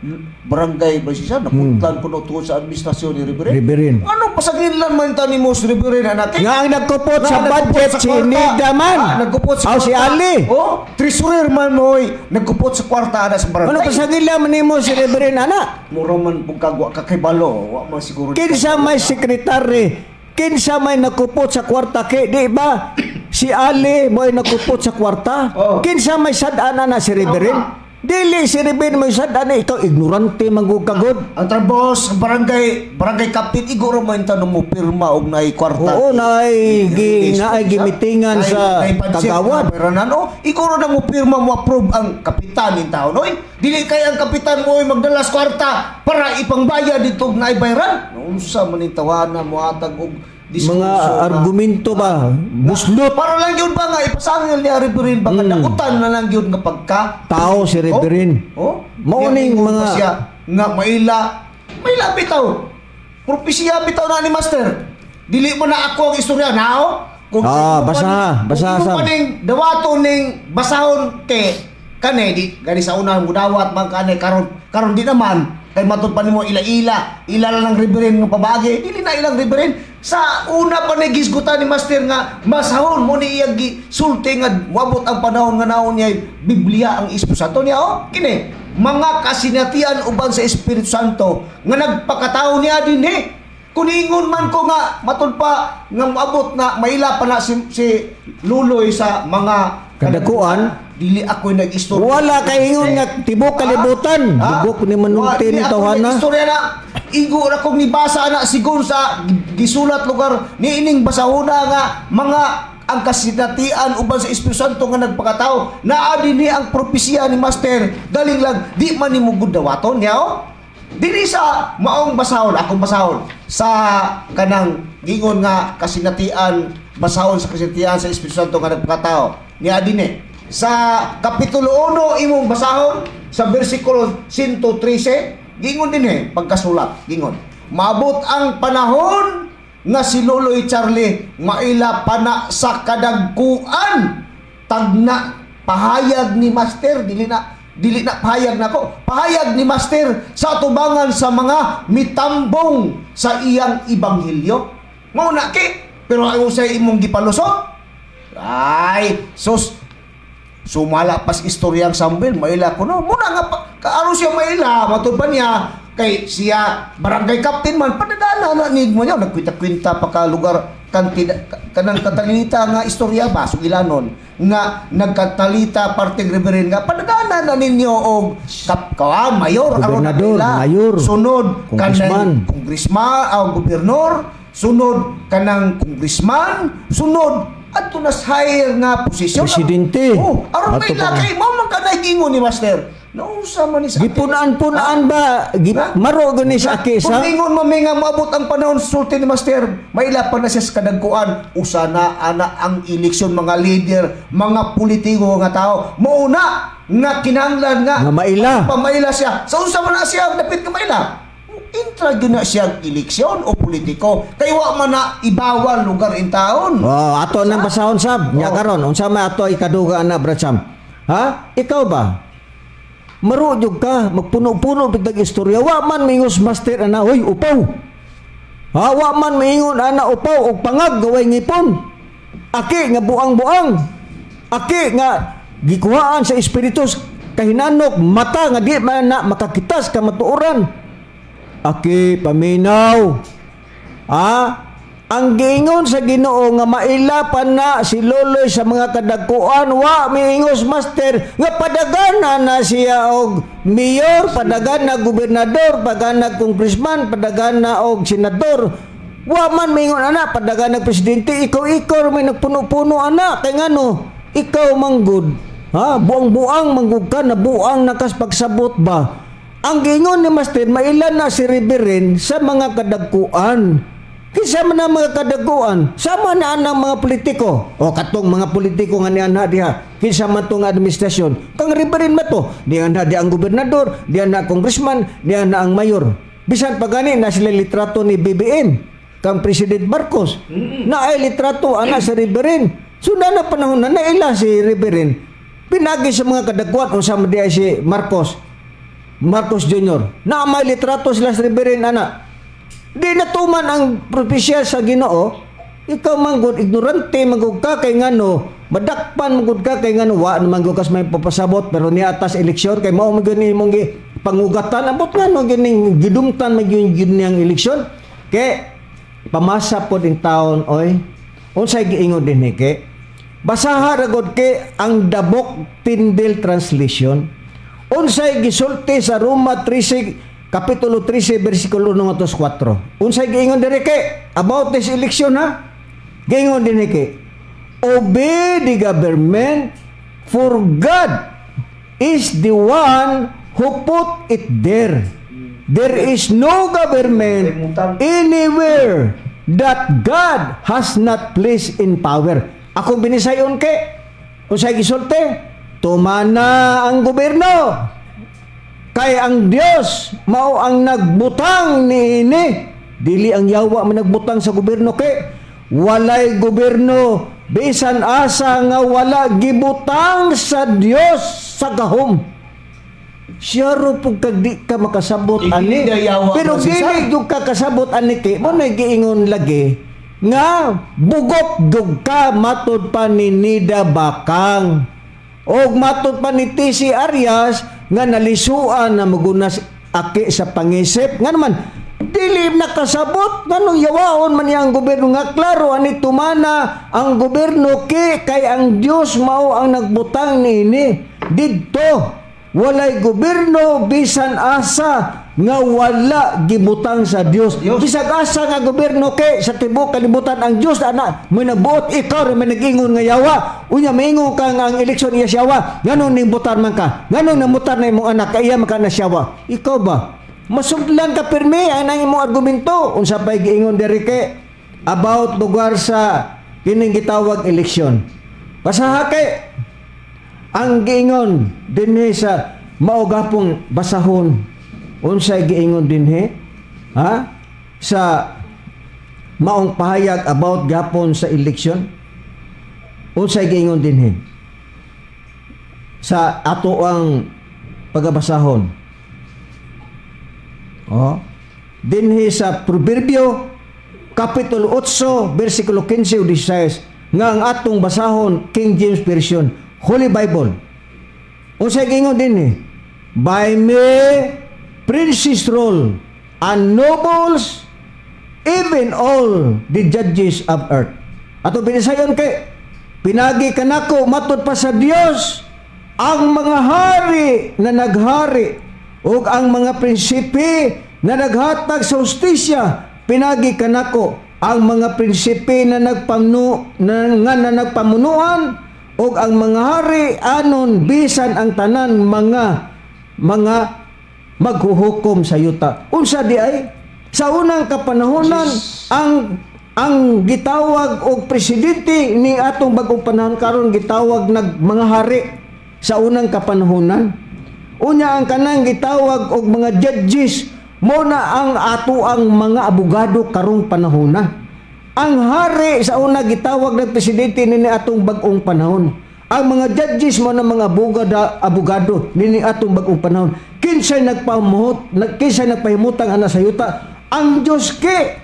S1: barangay ba siya naputlan kuno tuod sa administrasyon ni Reverend.
S2: Reverend.
S1: Ano pasaginlan man ta nimo si Reverend anak?
S2: Nga ang nagkupot
S1: Nga
S2: sa
S1: nagkupot
S2: budget
S1: sa
S2: si
S1: kwarta.
S2: Nida man.
S1: Ah, nagkupot sa
S2: Aw, si
S1: kwarta.
S2: Ali.
S1: Oh, treasurer man moy nagkupot sa kwarta ana sa barangay.
S2: Ano pasagila man nimo si Reverend ana?
S1: Mura man pug kag wa ka kay wa man siguro.
S2: Kinsa may sekretary, kinsa may nakupot sa kwarta kay di ba? Si Ali mo ay nakupot sa kwarta.
S1: Oh.
S2: Kinsa may sad-an na si Reverend? Dili si Reverend may sad ani, ikaw ignorante man gud kagod.
S1: Ang trabaho sa barangay, barangay captain, iguro mo yung tanong mo pirma og naay kwarta.
S2: Oo, naay gimitingan sa kagawad.
S1: Pero nano, iguro na mo pirma, mo approve ang kapitan in taon. Oy, dili kay ang kapitan mo oy magdala sa kwarta para ipangbayad dito og naay bayran. Unsa man ni tawana mo atag og diskurso
S2: Mga argumento ba? Buslot.
S1: Para lang yun ba nga ipasangil ni Reverend ba nga dakutan na lang yun nga pagka
S2: Tao si Reverend.
S1: Oh,
S2: Mao ning
S1: Niya
S2: mga
S1: pa siya nga maila maila bitaw. Propesya bitaw na ni Master. Dili mo na ako ang istorya nao. Kung
S2: Basa, basa,
S1: kung imo
S2: Sam.
S1: pa ning dawaton ning basahon kay kane di gani sa una mo dawat man kane, karon karon di naman kay matud pa nimo ila-ila ila lang ng reverend nga pabagi, dili na ilang reverend sa una pa ni gisgutan ni Master nga basahon mo ni iyang gisulti nga moabot ang panahon nga naon niya Biblia ang Espiritu Santo niya. Oh, kini mga kasinatian uban sa Espiritu Santo nga nagpakatao niya dinhi. Kung ingon man ko nga matud pa nga moabot na maila pa na si Luloy sa mga
S2: kadakuan,
S1: dili ako nag-istorya.
S2: Wala kay ingon nga tibok kalibutan.
S1: Ah?
S2: Dugok ni manunti
S1: Wa,
S2: ni
S1: di ako
S2: tawhana.
S1: nag-istorya na igo ra kong nibasa na sigon sa gisulat lugar ni ining basahona nga mga ang kasinatian uban sa Espiritu Santo nga nagpakatao. Naa dinhi ang propesya ni Master, galing lang di man nimo gud dawaton niya. Oh, dili sa maong basahon, akong basahon sa kanang gingon nga kasinatian, basahon sa kasinatian sa Espiritu Santo nga nagpakatao niya dinhi sa Kapitulo 1, imong basahon sa versikulo 113. Gingon dinhi pagkasulat, gingon maabot ang panahon nga si Loloy Charlie maila pana sa kadagkuan. Tagna pahayag ni Master, dili na pahayag nako, pahayag ni Master sa tubangan sa mga mitambong sa iyang ebanghelyo. Mao na ke, pero ay usay imong gipalusot. Ay sus, sumala pas istoryang Samuel maila kuno muna nga pa, kaaro siya maila matud pa niya kay siya barangay captain man padadana na ni mo niya nagkwinta-kwinta pa ka lugar kantida kanang katalita nga istorya ba sugilanon nga nagkatalita parteng reverend nga padadana na ninyo og kap kawan mayor aron na
S2: Gobernador,
S1: maila.
S2: Mayor,
S1: Sunod
S2: congressman.
S1: Kanang congressman aw gobernador, sunod kanang congressman, sunod adto na sa higher nga posisyon.
S2: Presidente.
S1: Oh, aron
S2: Ato
S1: may
S2: pa.
S1: Lakay mo man kanay gingon ni Master. Nausa man ni sa
S2: Gipunan-punan ba?
S1: Ha?
S2: Maro gani sa
S1: Kung
S2: akisa.
S1: ingon mami nga moabot ang panahon sulti ni Master, maila pa na siya sa kadagkuan. Usa na ana ang eleksyon mga leader, mga politiko nga tao. Mauna nga kinahanglan nga
S2: Nga maila.
S1: Pamaila siya. Sa unsa man na siya dapit nga maila? Intra gyud na siya eleksyon o politiko. Kay wa man na ibawal lugar in taon.
S2: Oh, ato nang basahon, sab. Nya karon unsa may ato ikaduga ana, Brad Sam? Ha? Ikaw ba? Maro jud ka, magpuno-puno bitag istorya. Wa man mingos Master ana, hoy, upaw. Ha, wa man mingon ana upaw og pangag gaway ngipon. Aki nga buang-buang. Aki nga gikuhaan sa espiritus kahinanok mata nga di man na makakitas kamatuoran. Aki paminaw. Ah, ang giingon sa Ginoo nga maila pa na si Loloy sa mga kadagkuan, wa miingos Master nga padagana na siya og mayor, padagan na gobernador, padagan na congressman, padagan na og senador. Wa man miingon ana padagan na presidente. Ikaw may nagpuno-puno ana kay ngano ikaw manggod. Ha, buang-buang manggod ka, nabuang nakas pagsabot ba. Ang giingon ni Master, mailan na si Reverend sa mga kadagkuan. Kinsa man ang mga kadaguan? Sama na ang mga politiko. O katong mga politiko nga nianha diha. Kinsa man tong administrasyon. Kang Reverend man to. Nianha di ang gobernador, diha ang congressman, diha na ang mayor. Bisan pa gani na sila litrato ni BBM kang President Marcos. Na ay litrato ana sa Reverend. So na na panahon na naila si Reverend. Pinagi sa mga kadaguan unsa man diay si Marcos. Marcos Jr. Na may litrato sila sa Reverend ana. Di natuman ang propesya sa Ginoo. Ikaw manggod ignorante manggod ka kay ngano madakpan manggod ka kay ngano wa naman gud kas may papasabot, pero niya atas eleksyon kay mao man gyud imong gi pangugatan abot ngano gining gidumtan man gyud gyud niyang eleksyon kay pamasa pod in taon oy. Unsay giingon dinhi ke? Basaha ra gud ke ang Dabok Tindel Translation. Unsay gisulti sa Roma 13, kapitulo 13, bersikulo 1 ngadto 4? Unsay giingon diri kay about this election, ha? Giingon dinhi kay, "Obey the government, for God is the one who put it there. There is no government anywhere that God has not placed in power." Akong binisayon kay unsay gisulti? Tumana ang gobyerno. Kay ang Dios mao ang nagbutang niini. Dili ang yawa man nagbutang sa gobyerno kay walay gobyerno bisan asa nga wala gibutang sa Dios sa gahom. Siya ro pug kag di ka makasabot
S1: Dili
S2: ani.
S1: na yawa
S2: Pero
S1: ba, Cesar?
S2: dili gyud ka kasabot ani kay mo na giingon lagi nga bugok gyud ka matod pa ni Nida Bakang. Og matod pa ni TC Arias nga nalisuan na magunas aki sa pangisip. Nga naman, dili nakasabot nganong yawaon man niya ang gobyerno nga klaro ani tumana ang gobyerno kay ang Dios mao ang nagbutang niini didto. Walay gobyerno bisan asa nga wala gibutang sa Dios.
S1: Dios.
S2: Bisag asa nga gobyerno kay sa tibuok kalibutan, ang Dios ana may nabuot. Ikaw ra may nag-ingon nga yawa. Unya maingon ka nga ang eleksyon iya siyawa. Nganong ning-botar man ka? Nganong namutar na imong anak kay iya man ka na siyawa? Ikaw ba? Masudlan ka pirmi ang imong argumento. Unsa pay giingon diri kay about lugar sa kining gitawag eleksyon? Basaha kay ang giingon dinhi sa mao gapong basahon. Unsay giingon dinhi, ha, sa maong pahayag about gapon sa eleksyon? Unsay giingon dinhi sa ato ang pagabasahon? Oh, dinhi sa Proverbio kapitulo 8 bersikulo 15 ug 16 nga ang atong basahon King James Version, Holy Bible. Unsay giingon dinhi? "By me princes rule and nobles, even all the judges of earth." Ato binisayon kay pinagi kanako matud pa sa Dios ang mga hari na naghari ug ang mga prinsipe na naghatag sa hustisya. Pinagi kanako ang mga prinsipe na nagpamnu na, nga na nagpamunuan ug ang mga hari anon bisan ang tanan mga maghuhukom sa yuta. Unsa di ay? Sa unang kapanahonan, ang gitawag og presidente ni atong bagong panahon karon gitawag nag mga hari sa unang kapanahonan. Unya ang kanang gitawag og mga judges mo na ang ato ang mga abogado karong panahona. Ang hari sa una gitawag ng presidente ni atong bag-ong panahon. Ang mga judges mo na mga abogado nini atong bag-ong panahon. Kinsay nagpamuhot, kinsay nagpahimutang ana sa yuta? Ang Diyos ke.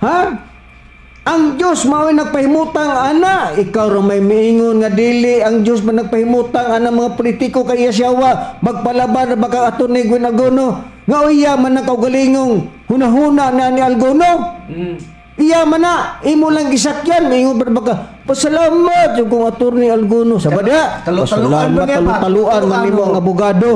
S2: Ha? Ang Diyos mao'y nagpahimutang ana. Ikaw ra may miingon nga dili ang Diyos man nagpahimutang ana, mga politiko kay iya siyawa. Magpalaban na baka ato ni Gwen Algono. Nga iya man ang kaugalingong hunahuna na ni Algono. Iya man na, imo lang gisakyan, maingon ba baka, "Pasalamat yung kong attorney Algono." Sa ba diha?
S1: Talo-taluan
S2: Pasalamat,
S1: man niya pa.
S2: talu-taluan man nimo ang abogado.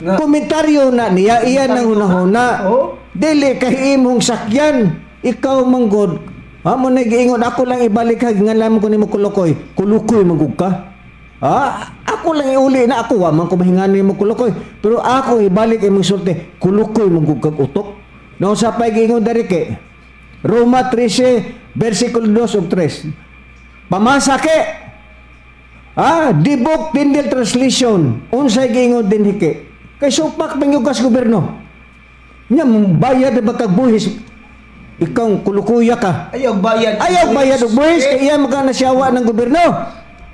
S1: Nga.
S2: Komentaryo na niya, iya nang hunahuna.
S1: Oo.
S2: Dili kay imong sakyan, ikaw manggod. Ha mo na giingon ako lang ibalik ha nga ko nimo kulukoy. Kulukoy magug ka. Ha? Ako lang iuli na ako wa man ko mahingan nimo kulukoy. Pero ako ibalik imong sulti, kulukoy magug kag utok. No sa pay giingon diri kay Roma 13 versikulo 2 ug 3. Pamasa ke. Ah, Dibok Tyndale Translation. Unsay giingon dinhi ke? Kay supak man gyud kas gobyerno. Nya bayad na ba kag buhis? Ikaw kulukuya ka.
S1: Ayaw bayad.
S2: Ayaw bayad og buhis kay iya maka nasyawa ng gobyerno.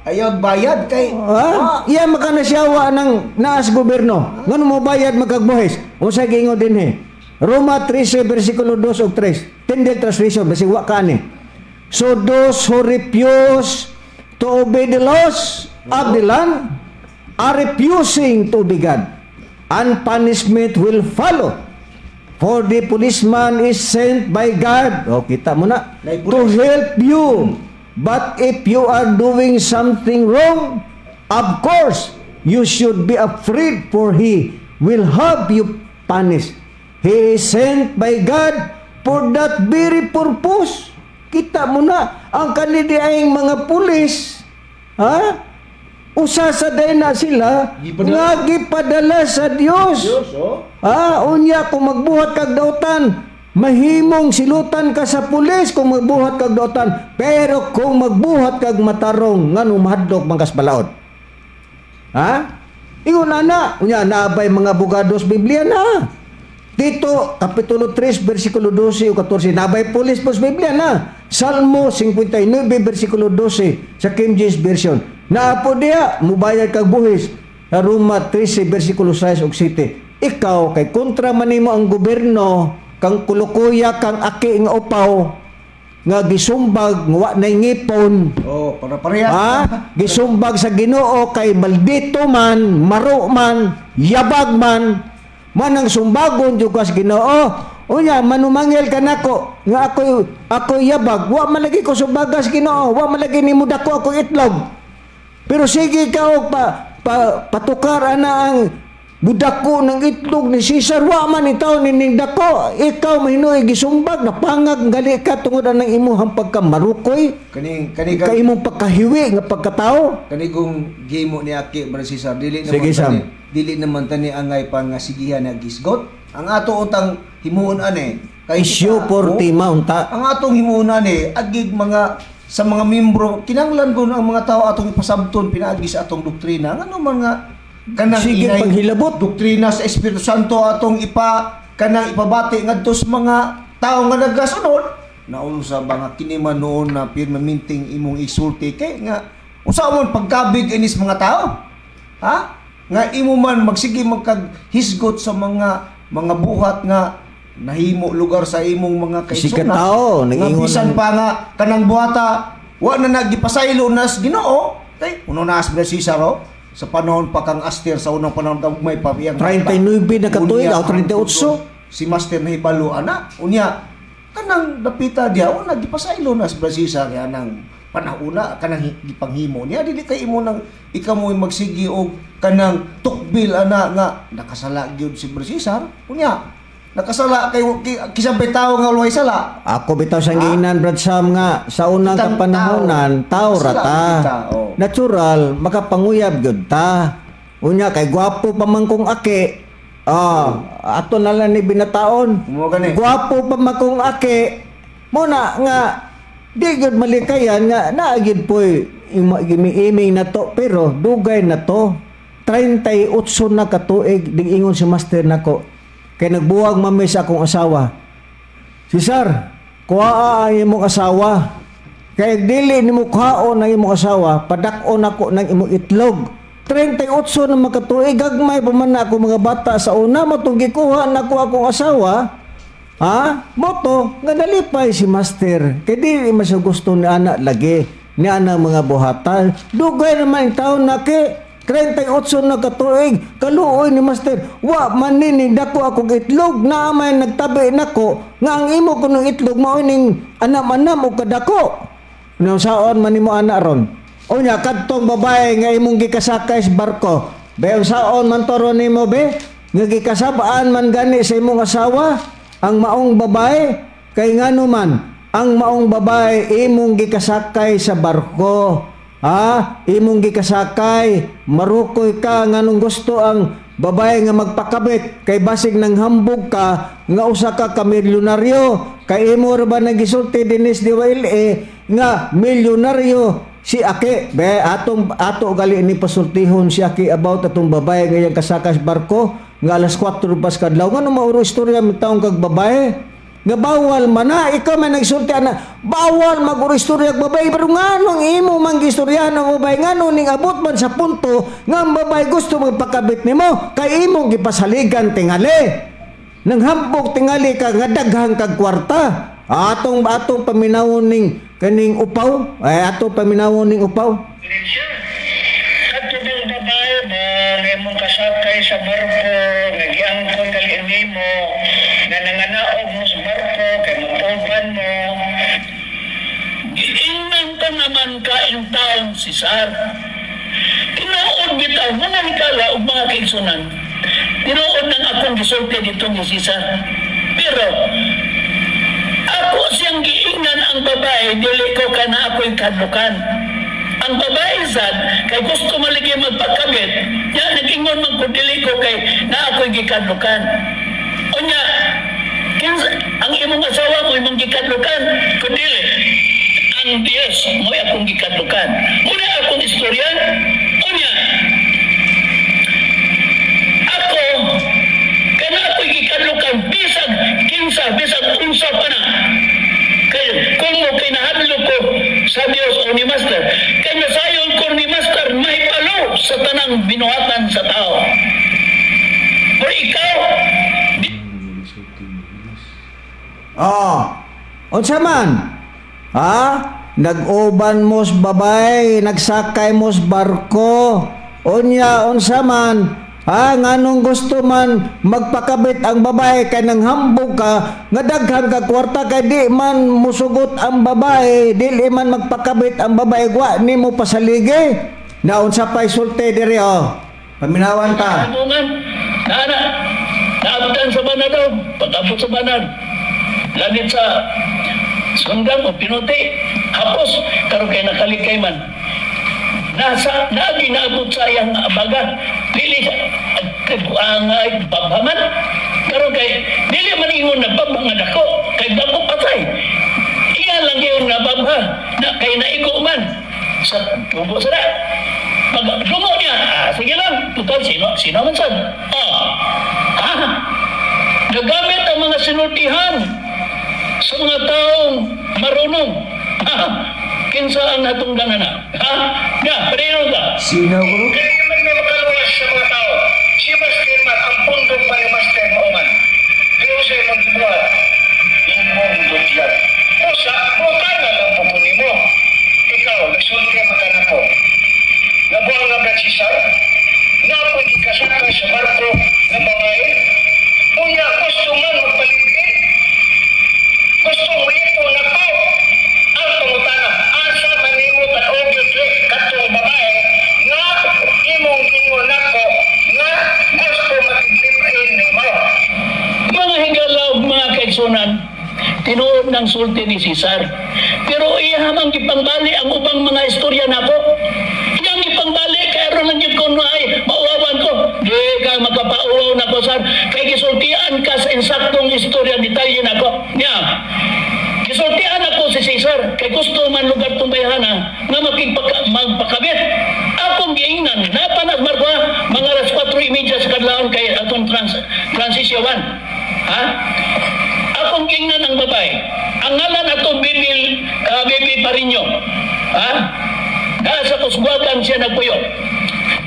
S1: Ayaw bayad kay
S2: Ha? Iya maka nasyawa ng naas gobyerno. Ngano mo bayad magkagbuhis? Unsay giingon dinhi? Roma 13 versikulo 2 ug 3. Tyndale Translation basi wa ka ani. "So those who refuse to obey the laws of the land are refusing to obey God, and punishment will follow. For the policeman is sent by God." O, kita mo na. "To help you. But if you are doing something wrong, of course, You should be afraid, for he will have you punished. He is sent by God for that very purpose. Kita mo na ang kanidiayng mga pulis, ha? Usa sa day na sila
S1: Gipadala.
S2: Nga gipadala sa Dios.
S1: Dios, oh.
S2: Ah, unya kung magbuhat kag dautan, mahimong silutan ka sa pulis kung magbuhat kag dautan. Pero kung magbuhat kag matarong, ngano mahadlok man kas balaod? Ha? Ingon ana, unya naabay mga abogados Biblia na. Tito, Kapitulo 3, versikulo 12 o 14, nabay pulis po sa Biblia na. Salmo 59, versikulo 12, sa King James Version. Naapo diya, mubayad kag buhis. Sa Roma 13, versikulo 6 ug 7. Ikaw, kay kontra man nimo ang gobyerno, kang kulukuya, kang aki nga upaw, nga gisumbag, nga wa nay ngipon.
S1: Oh, para parehas.
S2: Ha? Gisumbag sa Ginoo kay maldito man, maro man, yabag man, manang sumbagon jud ka sa Ginoo. Unya manumangil ka nako nga ako yabag, wa man lagi ko sumbaga sa Ginoo, wa man lagi nimo dako ako itlog. Pero sige ka og pa patukar ana ang budako ng itlog ni Cesar, wa man itaw nining dako. Ikaw mahinuoy gisumbag, napangag gali ka tungod anang imuhang pagkamarukoy.
S1: Kaning kani
S2: Kay imong pagkahiwi nga pagkatao.
S1: Kani kung gimo ni Aki, Brother Cesar, dili naman
S2: Sige, Sam.
S1: tani, dili naman tani angay pa nga sigihan na gisgot. Ang ato utang himuon ane kay
S2: Issue
S1: kita,
S2: for
S1: oh,
S2: tema unta.
S1: Ang atong himuon ane agig mga sa mga membro, kinahanglan ko ang mga tao atong ipasabton pinaagi sa atong doktrina, ngano man nga kanang
S2: Sige,
S1: inay
S2: paghilabot.
S1: Doktrina sa Espiritu Santo atong ipa kanang ipabati ngadto sa mga tao nga nagasunod. Naunsa ba nga kini man noon na pirmaminting imong isulti kay nga usa man pagkabig inis mga tao, ha, nga imo man magsige magkaghisgot sa mga buhat nga nahimo lugar sa imong mga
S2: Si
S1: kaigsuonan.
S2: katao,
S1: Nga
S2: nag-ingon
S1: bisan
S2: ng-
S1: pa nga kanang buhata wa na nagipasaylo nas Ginoo kay uno na as Cesar, oh. Sa panahon pa kang Aster, sa unang panahon kang may pabiyang
S2: 39 na katuig,
S1: Unya,
S2: o 38.
S1: Si Master nahibalo ana, unya kanang dapita diha o nagipasaylo nas Cesar kaya nang panahuna kanang gipanghimo niya, dili kay imo nang ikaw mo magsigi og kanang tukbil ana nga nakasala gyud si Cesar. Unya nakasala kay kisabay tawo nga walay sala.
S2: Ako bitaw sa giinan, Brad Sam, nga sa unang
S1: Kitang
S2: kapanahonan, tao
S1: tao.
S2: ra ta.
S1: Kita, oh.
S2: Natural, makapanguyab gyud ta. Unya kay gwapo pa man kong aki. Ah, ato na lang ni binataon.
S1: Mo gani.
S2: Gwapo pa man kong aki. Mo na nga di gyud malikayan nga naa gyud poy iming na to, pero dugay na to. 38 na katuig ingon si master nako. Kay nagbuwag mami sa akong asawa. Cesar, kuhaa ang imong asawa. Kay dili nimo kuhaon ang imong asawa, padak-on ako ng imong itlog. 38 na makatuig, gagmay pa man na ako mga bata sa una, matong gikuha na ako akong asawa. Ha? Moto, nga nalipay si master. Kay dili man siya gusto ni ana lagi, ni ana mga buhatan. Dugay naman yung taon na kay 38 na katuig, kaluoy ni master. Wa man ni dako akong itlog, naa may nagtabi nako nga ang imo kunong itlog mao ning anam-anam og kadako. Unsaon man nimo ana ron? Unya kadtong babae nga imong gikasakay sa barko. Be, unsaon man to ron nimo, be? Nga gikasabaan man gani sa imong asawa ang maong babae, kay ngano man ang maong babae imong gikasakay sa barko. Ha? Imong gikasakay, marukoy ka, nganong gusto ang babae nga magpakabit kay basig nang hambog ka nga usa ka ka milyonaryo, kay imo ra ba nagisulti dinis di YLA nga milyonaryo si Aki? Be, atong ato gali ni pasultihon si Aki about atong babae nga iyang kasakay sa barko nga alas 4 bas kadlaw. Ngano mauro istorya mi taong kag babae nga bawal man na ikaw man nagsulti ana, bawal mag-uro istorya og babae, pero nganong imo man gistoryahan ang babae? Ngano ning abot man sa punto nga ang babae gusto magpakabit nimo kay imong gipasaligan tingali, nang hambog tingali ka nga daghang kag kwarta? Atong atong paminawon ning kaning upaw, ay atong paminawon ning upaw.
S3: Kadto bang babae ba nga imong kasakay sa barko nga giangkon gali nimo nga nanganaog mo sa barko kay mauban mo? Giingnan ka naman ka in town, Cesar. Tinuod bitaw mo nang ug mga kaigsunan, tinuod ng akong gisulti dito ni Cesar. Pero ako siyang giingnan ang babae, dili ko kana ako'y kadlukan. Ang babae sad kay gusto maligi magpakabit, nya nag-ingon man ko dili ko kay na ako'y gikadlukan. Unya, kinsa ang imong asawa mo imong gikadlukan, kun dili ang Diyos mo akong gikadlukan. Muna akong istorya. Unya, ako kana ako'y gikadlukan bisag kinsa, bisag unsa pa na. Kay kung mo kay nahadlok ko sa Dios o ni Master, kay nasayon ko ni Master mahipalo sa tanang binuhatan sa tao. Pero ikaw,
S2: Oh. Unsa man? Ha? Nag-uban mos babay, nagsakay mos barko. Unya unsa man? Ha, nganong gusto man magpakabit ang babae kay nanghambog ka nga daghan ka kwarta kay di man musugot ang babae, dili man magpakabit ang babae, wa nimo pasaligi. Na unsa pay sulti diri oh. Paminawan ta.
S3: Kabungan, na naabutan sa banad daw, pag-abot sa banad, langit sa sundang o pinuti, hapos, karon kay nakalikay man. Nasa, naagi naabot sa iyang baga, dili ang babhaman, karon kay dili man ingon na babha nga dako, kay dako patay. Iya lang yun na babha, na kay naigo man sa tubo sa na. Pag dumo niya, sige lang, total, sino man sad? Ha? Nagamit ang mga sinultihan sa mga taong marunong. Ha? Kinsa ang natungdanan na? Ha? Ya, pwede ka.
S2: Sino ko?
S4: Dili man may makaluwas sa mga tao. Si Master man ang pundok pa ni Master mauman. Pero sa imong gibuhat, imong dudyan. Usa, butana lang po nimo. Ikaw, nagsulti ang mata ko. Nabuang nga Brad Cesar, nga ako'y gikasakay sa barko ng babae. Unya, gusto man magpaligid. Gusto mo ito na ko. Ang pangutana, asa man nimo tan-og katong babae nga imong gingon nako nga gusto makiglip-in nimo.
S3: Mga higala ug mga kaigsunan, tinuod ng sulti ni Cesar. Pero iya mang gipangbali ang ubang mga istorya nako. Iyang gipangbali kay aron lang gyud ko ay mauwawan ko. Di ka makapauwaw nako sar kay gisultian ka sa insaktong istorya detalye nako. Nya. Gisultian ako si Cesar kay gusto man lugar tong bayhana nga magpakabit. Akong giingnan napanas barko mga alas 4:30 sa kadlawon kay atong transition 1. Ha? Akong giingnan ang babae. Ang ngalan ato Bibi Bibi Parinyo. Ha? Naa sa kusguakan siya nagpuyo.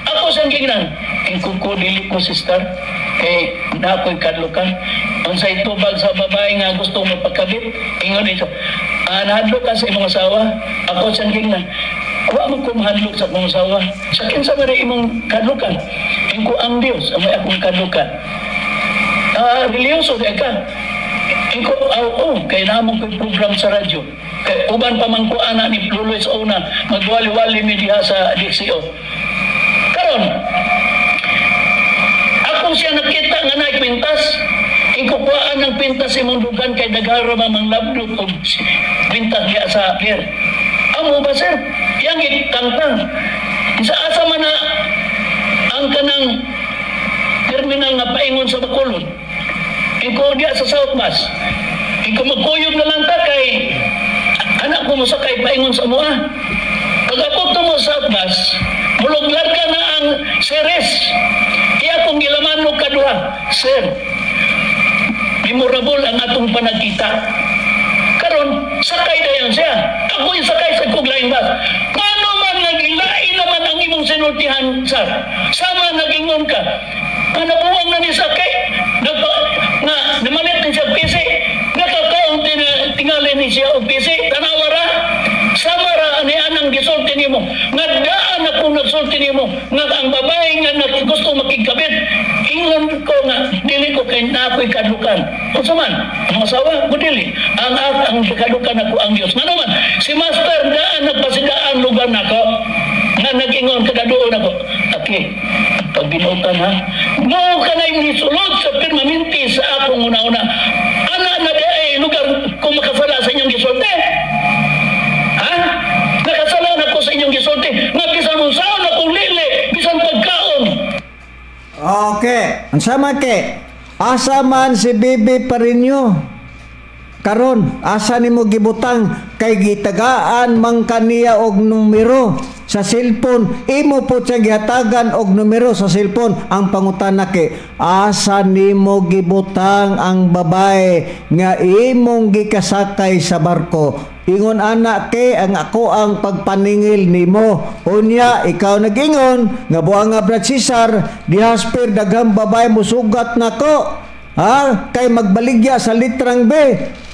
S3: Ako siyang giingnan. Ingko ko dili ko sister kay na ako'y kadlukan. Unsay tubag sa babae nga gusto magpakabit, ingon ito. Nahadlok ka sa imong asawa. Ako siyang giingnan. Wa man ko mahadlok sa akong asawa. Sa kinsa man imong kadlukan? Ingko ang Dios ang may akong kadlukan. Religyoso kay ka. Ingko oo, kay namo ko'y program sa radyo. Kay uban pa man ko ana ni Luis Ona magwali-wali mi diha sa DCO. Karon, ako siya nakita nga naay pintas. Ingko kuhaan ng pintas imong dugan kay daghan ra man labdot og pintas diha sa pier. Amo ba sir? Yang gitangtang. Sa asa man na ang kanang terminal nga paingon sa Bacolod. Ingko diha sa South Bus. Ingko magkuyog na lang ta kay anak ko mosakay paingon sa mua. Pag-abot mo sa South Bus, mulog larga na ang series. Iya kong gilaman mo kaduha, sir. Memorable ang atong panagkita. Karon sakay dayon siya. Ako yung sakay sa kog laing bus. Ngano man nga gilain naman ang imong sinultihan, sir. Sama nagingon ka. Nga nabuwang na ni sakay. Nga namalit ni siya PC. Nakakaon tingali ni siya og PC. Tanawa ra. Sama ra ni anang gisulti nimo. Nga daan ako nagsulti nimo. Nga ang babae nga gusto makigkabit. Ingon ko nga dili ko kay na ako'y kadlukan. Unsa man? Ang asawa ko dili. Ang kadlukan ako ang Dios. Ngano man si Master daan nagpasidaan lugar nako. Nga Na nag-ingon kada doon ako. Okay, pagbinutan ha. Mo ka na sulod sa permanente sa akong una-una. Ana na di ay lugar kung makasala sa inyong gisulti. Ha? Nakasala na ko sa inyong gisulti. Nga bisan unsaon akong lili, bisan pagkaon.
S2: Okay, ang sama ke. Asa man si Bibi Parinyo? Karon, asa nimo gibutang kay gitagaan man kaniya og numero sa cellphone? Imo po siya gihatagan og numero sa cellphone. Ang pangutana ke, asa nimo gibutang ang babae nga imong gikasakay sa barko? Ingon ana ke ang ako ang pagpaningil nimo. Unya ikaw nag-ingon nga buang nga Brad Cesar dihasper daghang babae musugat nako. Ha? Kay magbaligya sa litrang B.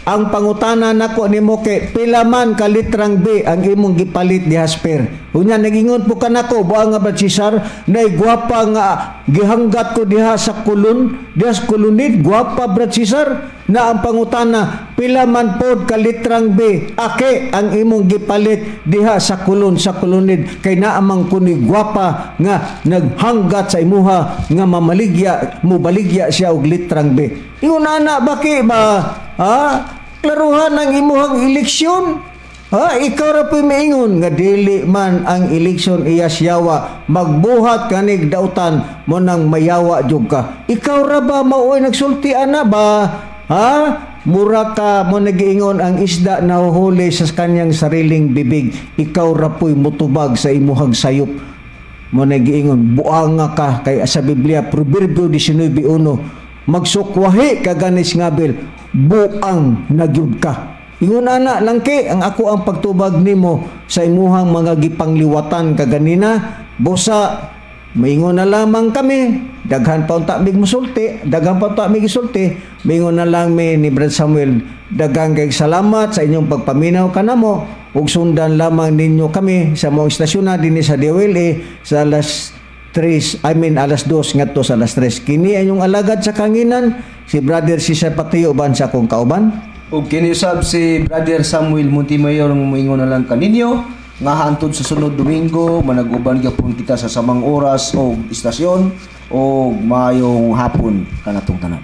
S2: Ang pangutana nako nimo kay pila man ka litrang B ang imong gipalit di Hasper? Unya nagingon po kanako, buang nga Brad Cesar, nay gwapa nga gihanggat ko diha sa kulon, diha sa kulunid, gwapa Brad Cesar. Na ang pangutana, pila man pod ka litrang B ake ang imong gipalit diha sa kulon, sa kulunid, kay naamang kuni gwapa nga naghanggat sa imuha nga mamaligya, mubaligya siya og litrang B? Ingon ana baki ba ha? Klaruhan ang imuhang eleksyon. Ha, ikaw ra po'y maingon nga dili man ang eleksyon iya siyawa. Magbuhat kanig dautan mo nang mayawa jud ka. Ikaw ra ba maoy nagsulti ana ba? Ha? Mura ka mo nagiingon ang isda nahuhuli sa kanyang sariling bibig. Ikaw ra po'y mutubag sa imuhang sayop. Mo nagiingon buanga ka kay sa Biblia Proverbio 19:1 magsukwahi ka ganis ngabil buang nagyud ka. Ingon ana lang ke ang ako ang pagtubag nimo sa imuhang mga gipangliwatan kaganina. Busa maingon na lamang kami, daghan pa unta mig musulti, daghan pa unta mig gisulti. Maingon na lang mi ni Brad Samuel, daghang kay salamat sa inyong pagpaminaw kanamo ug sundan lamang ninyo kami sa mga istasyon na dinhi sa DWLA sa alas 3, I mean alas 2 ngadto sa alas 3. Kini ang inyong alagad sa kanginan, si Brother Cesar Patio uban sa akong kauban.
S1: Ug kini usab si Brother Samuel Montemayor nga moingon na lang kaninyo nga hantod sa sunod Domingo manag-uban gyapon kita sa samang oras og istasyon og maayong hapon kanatong tanan.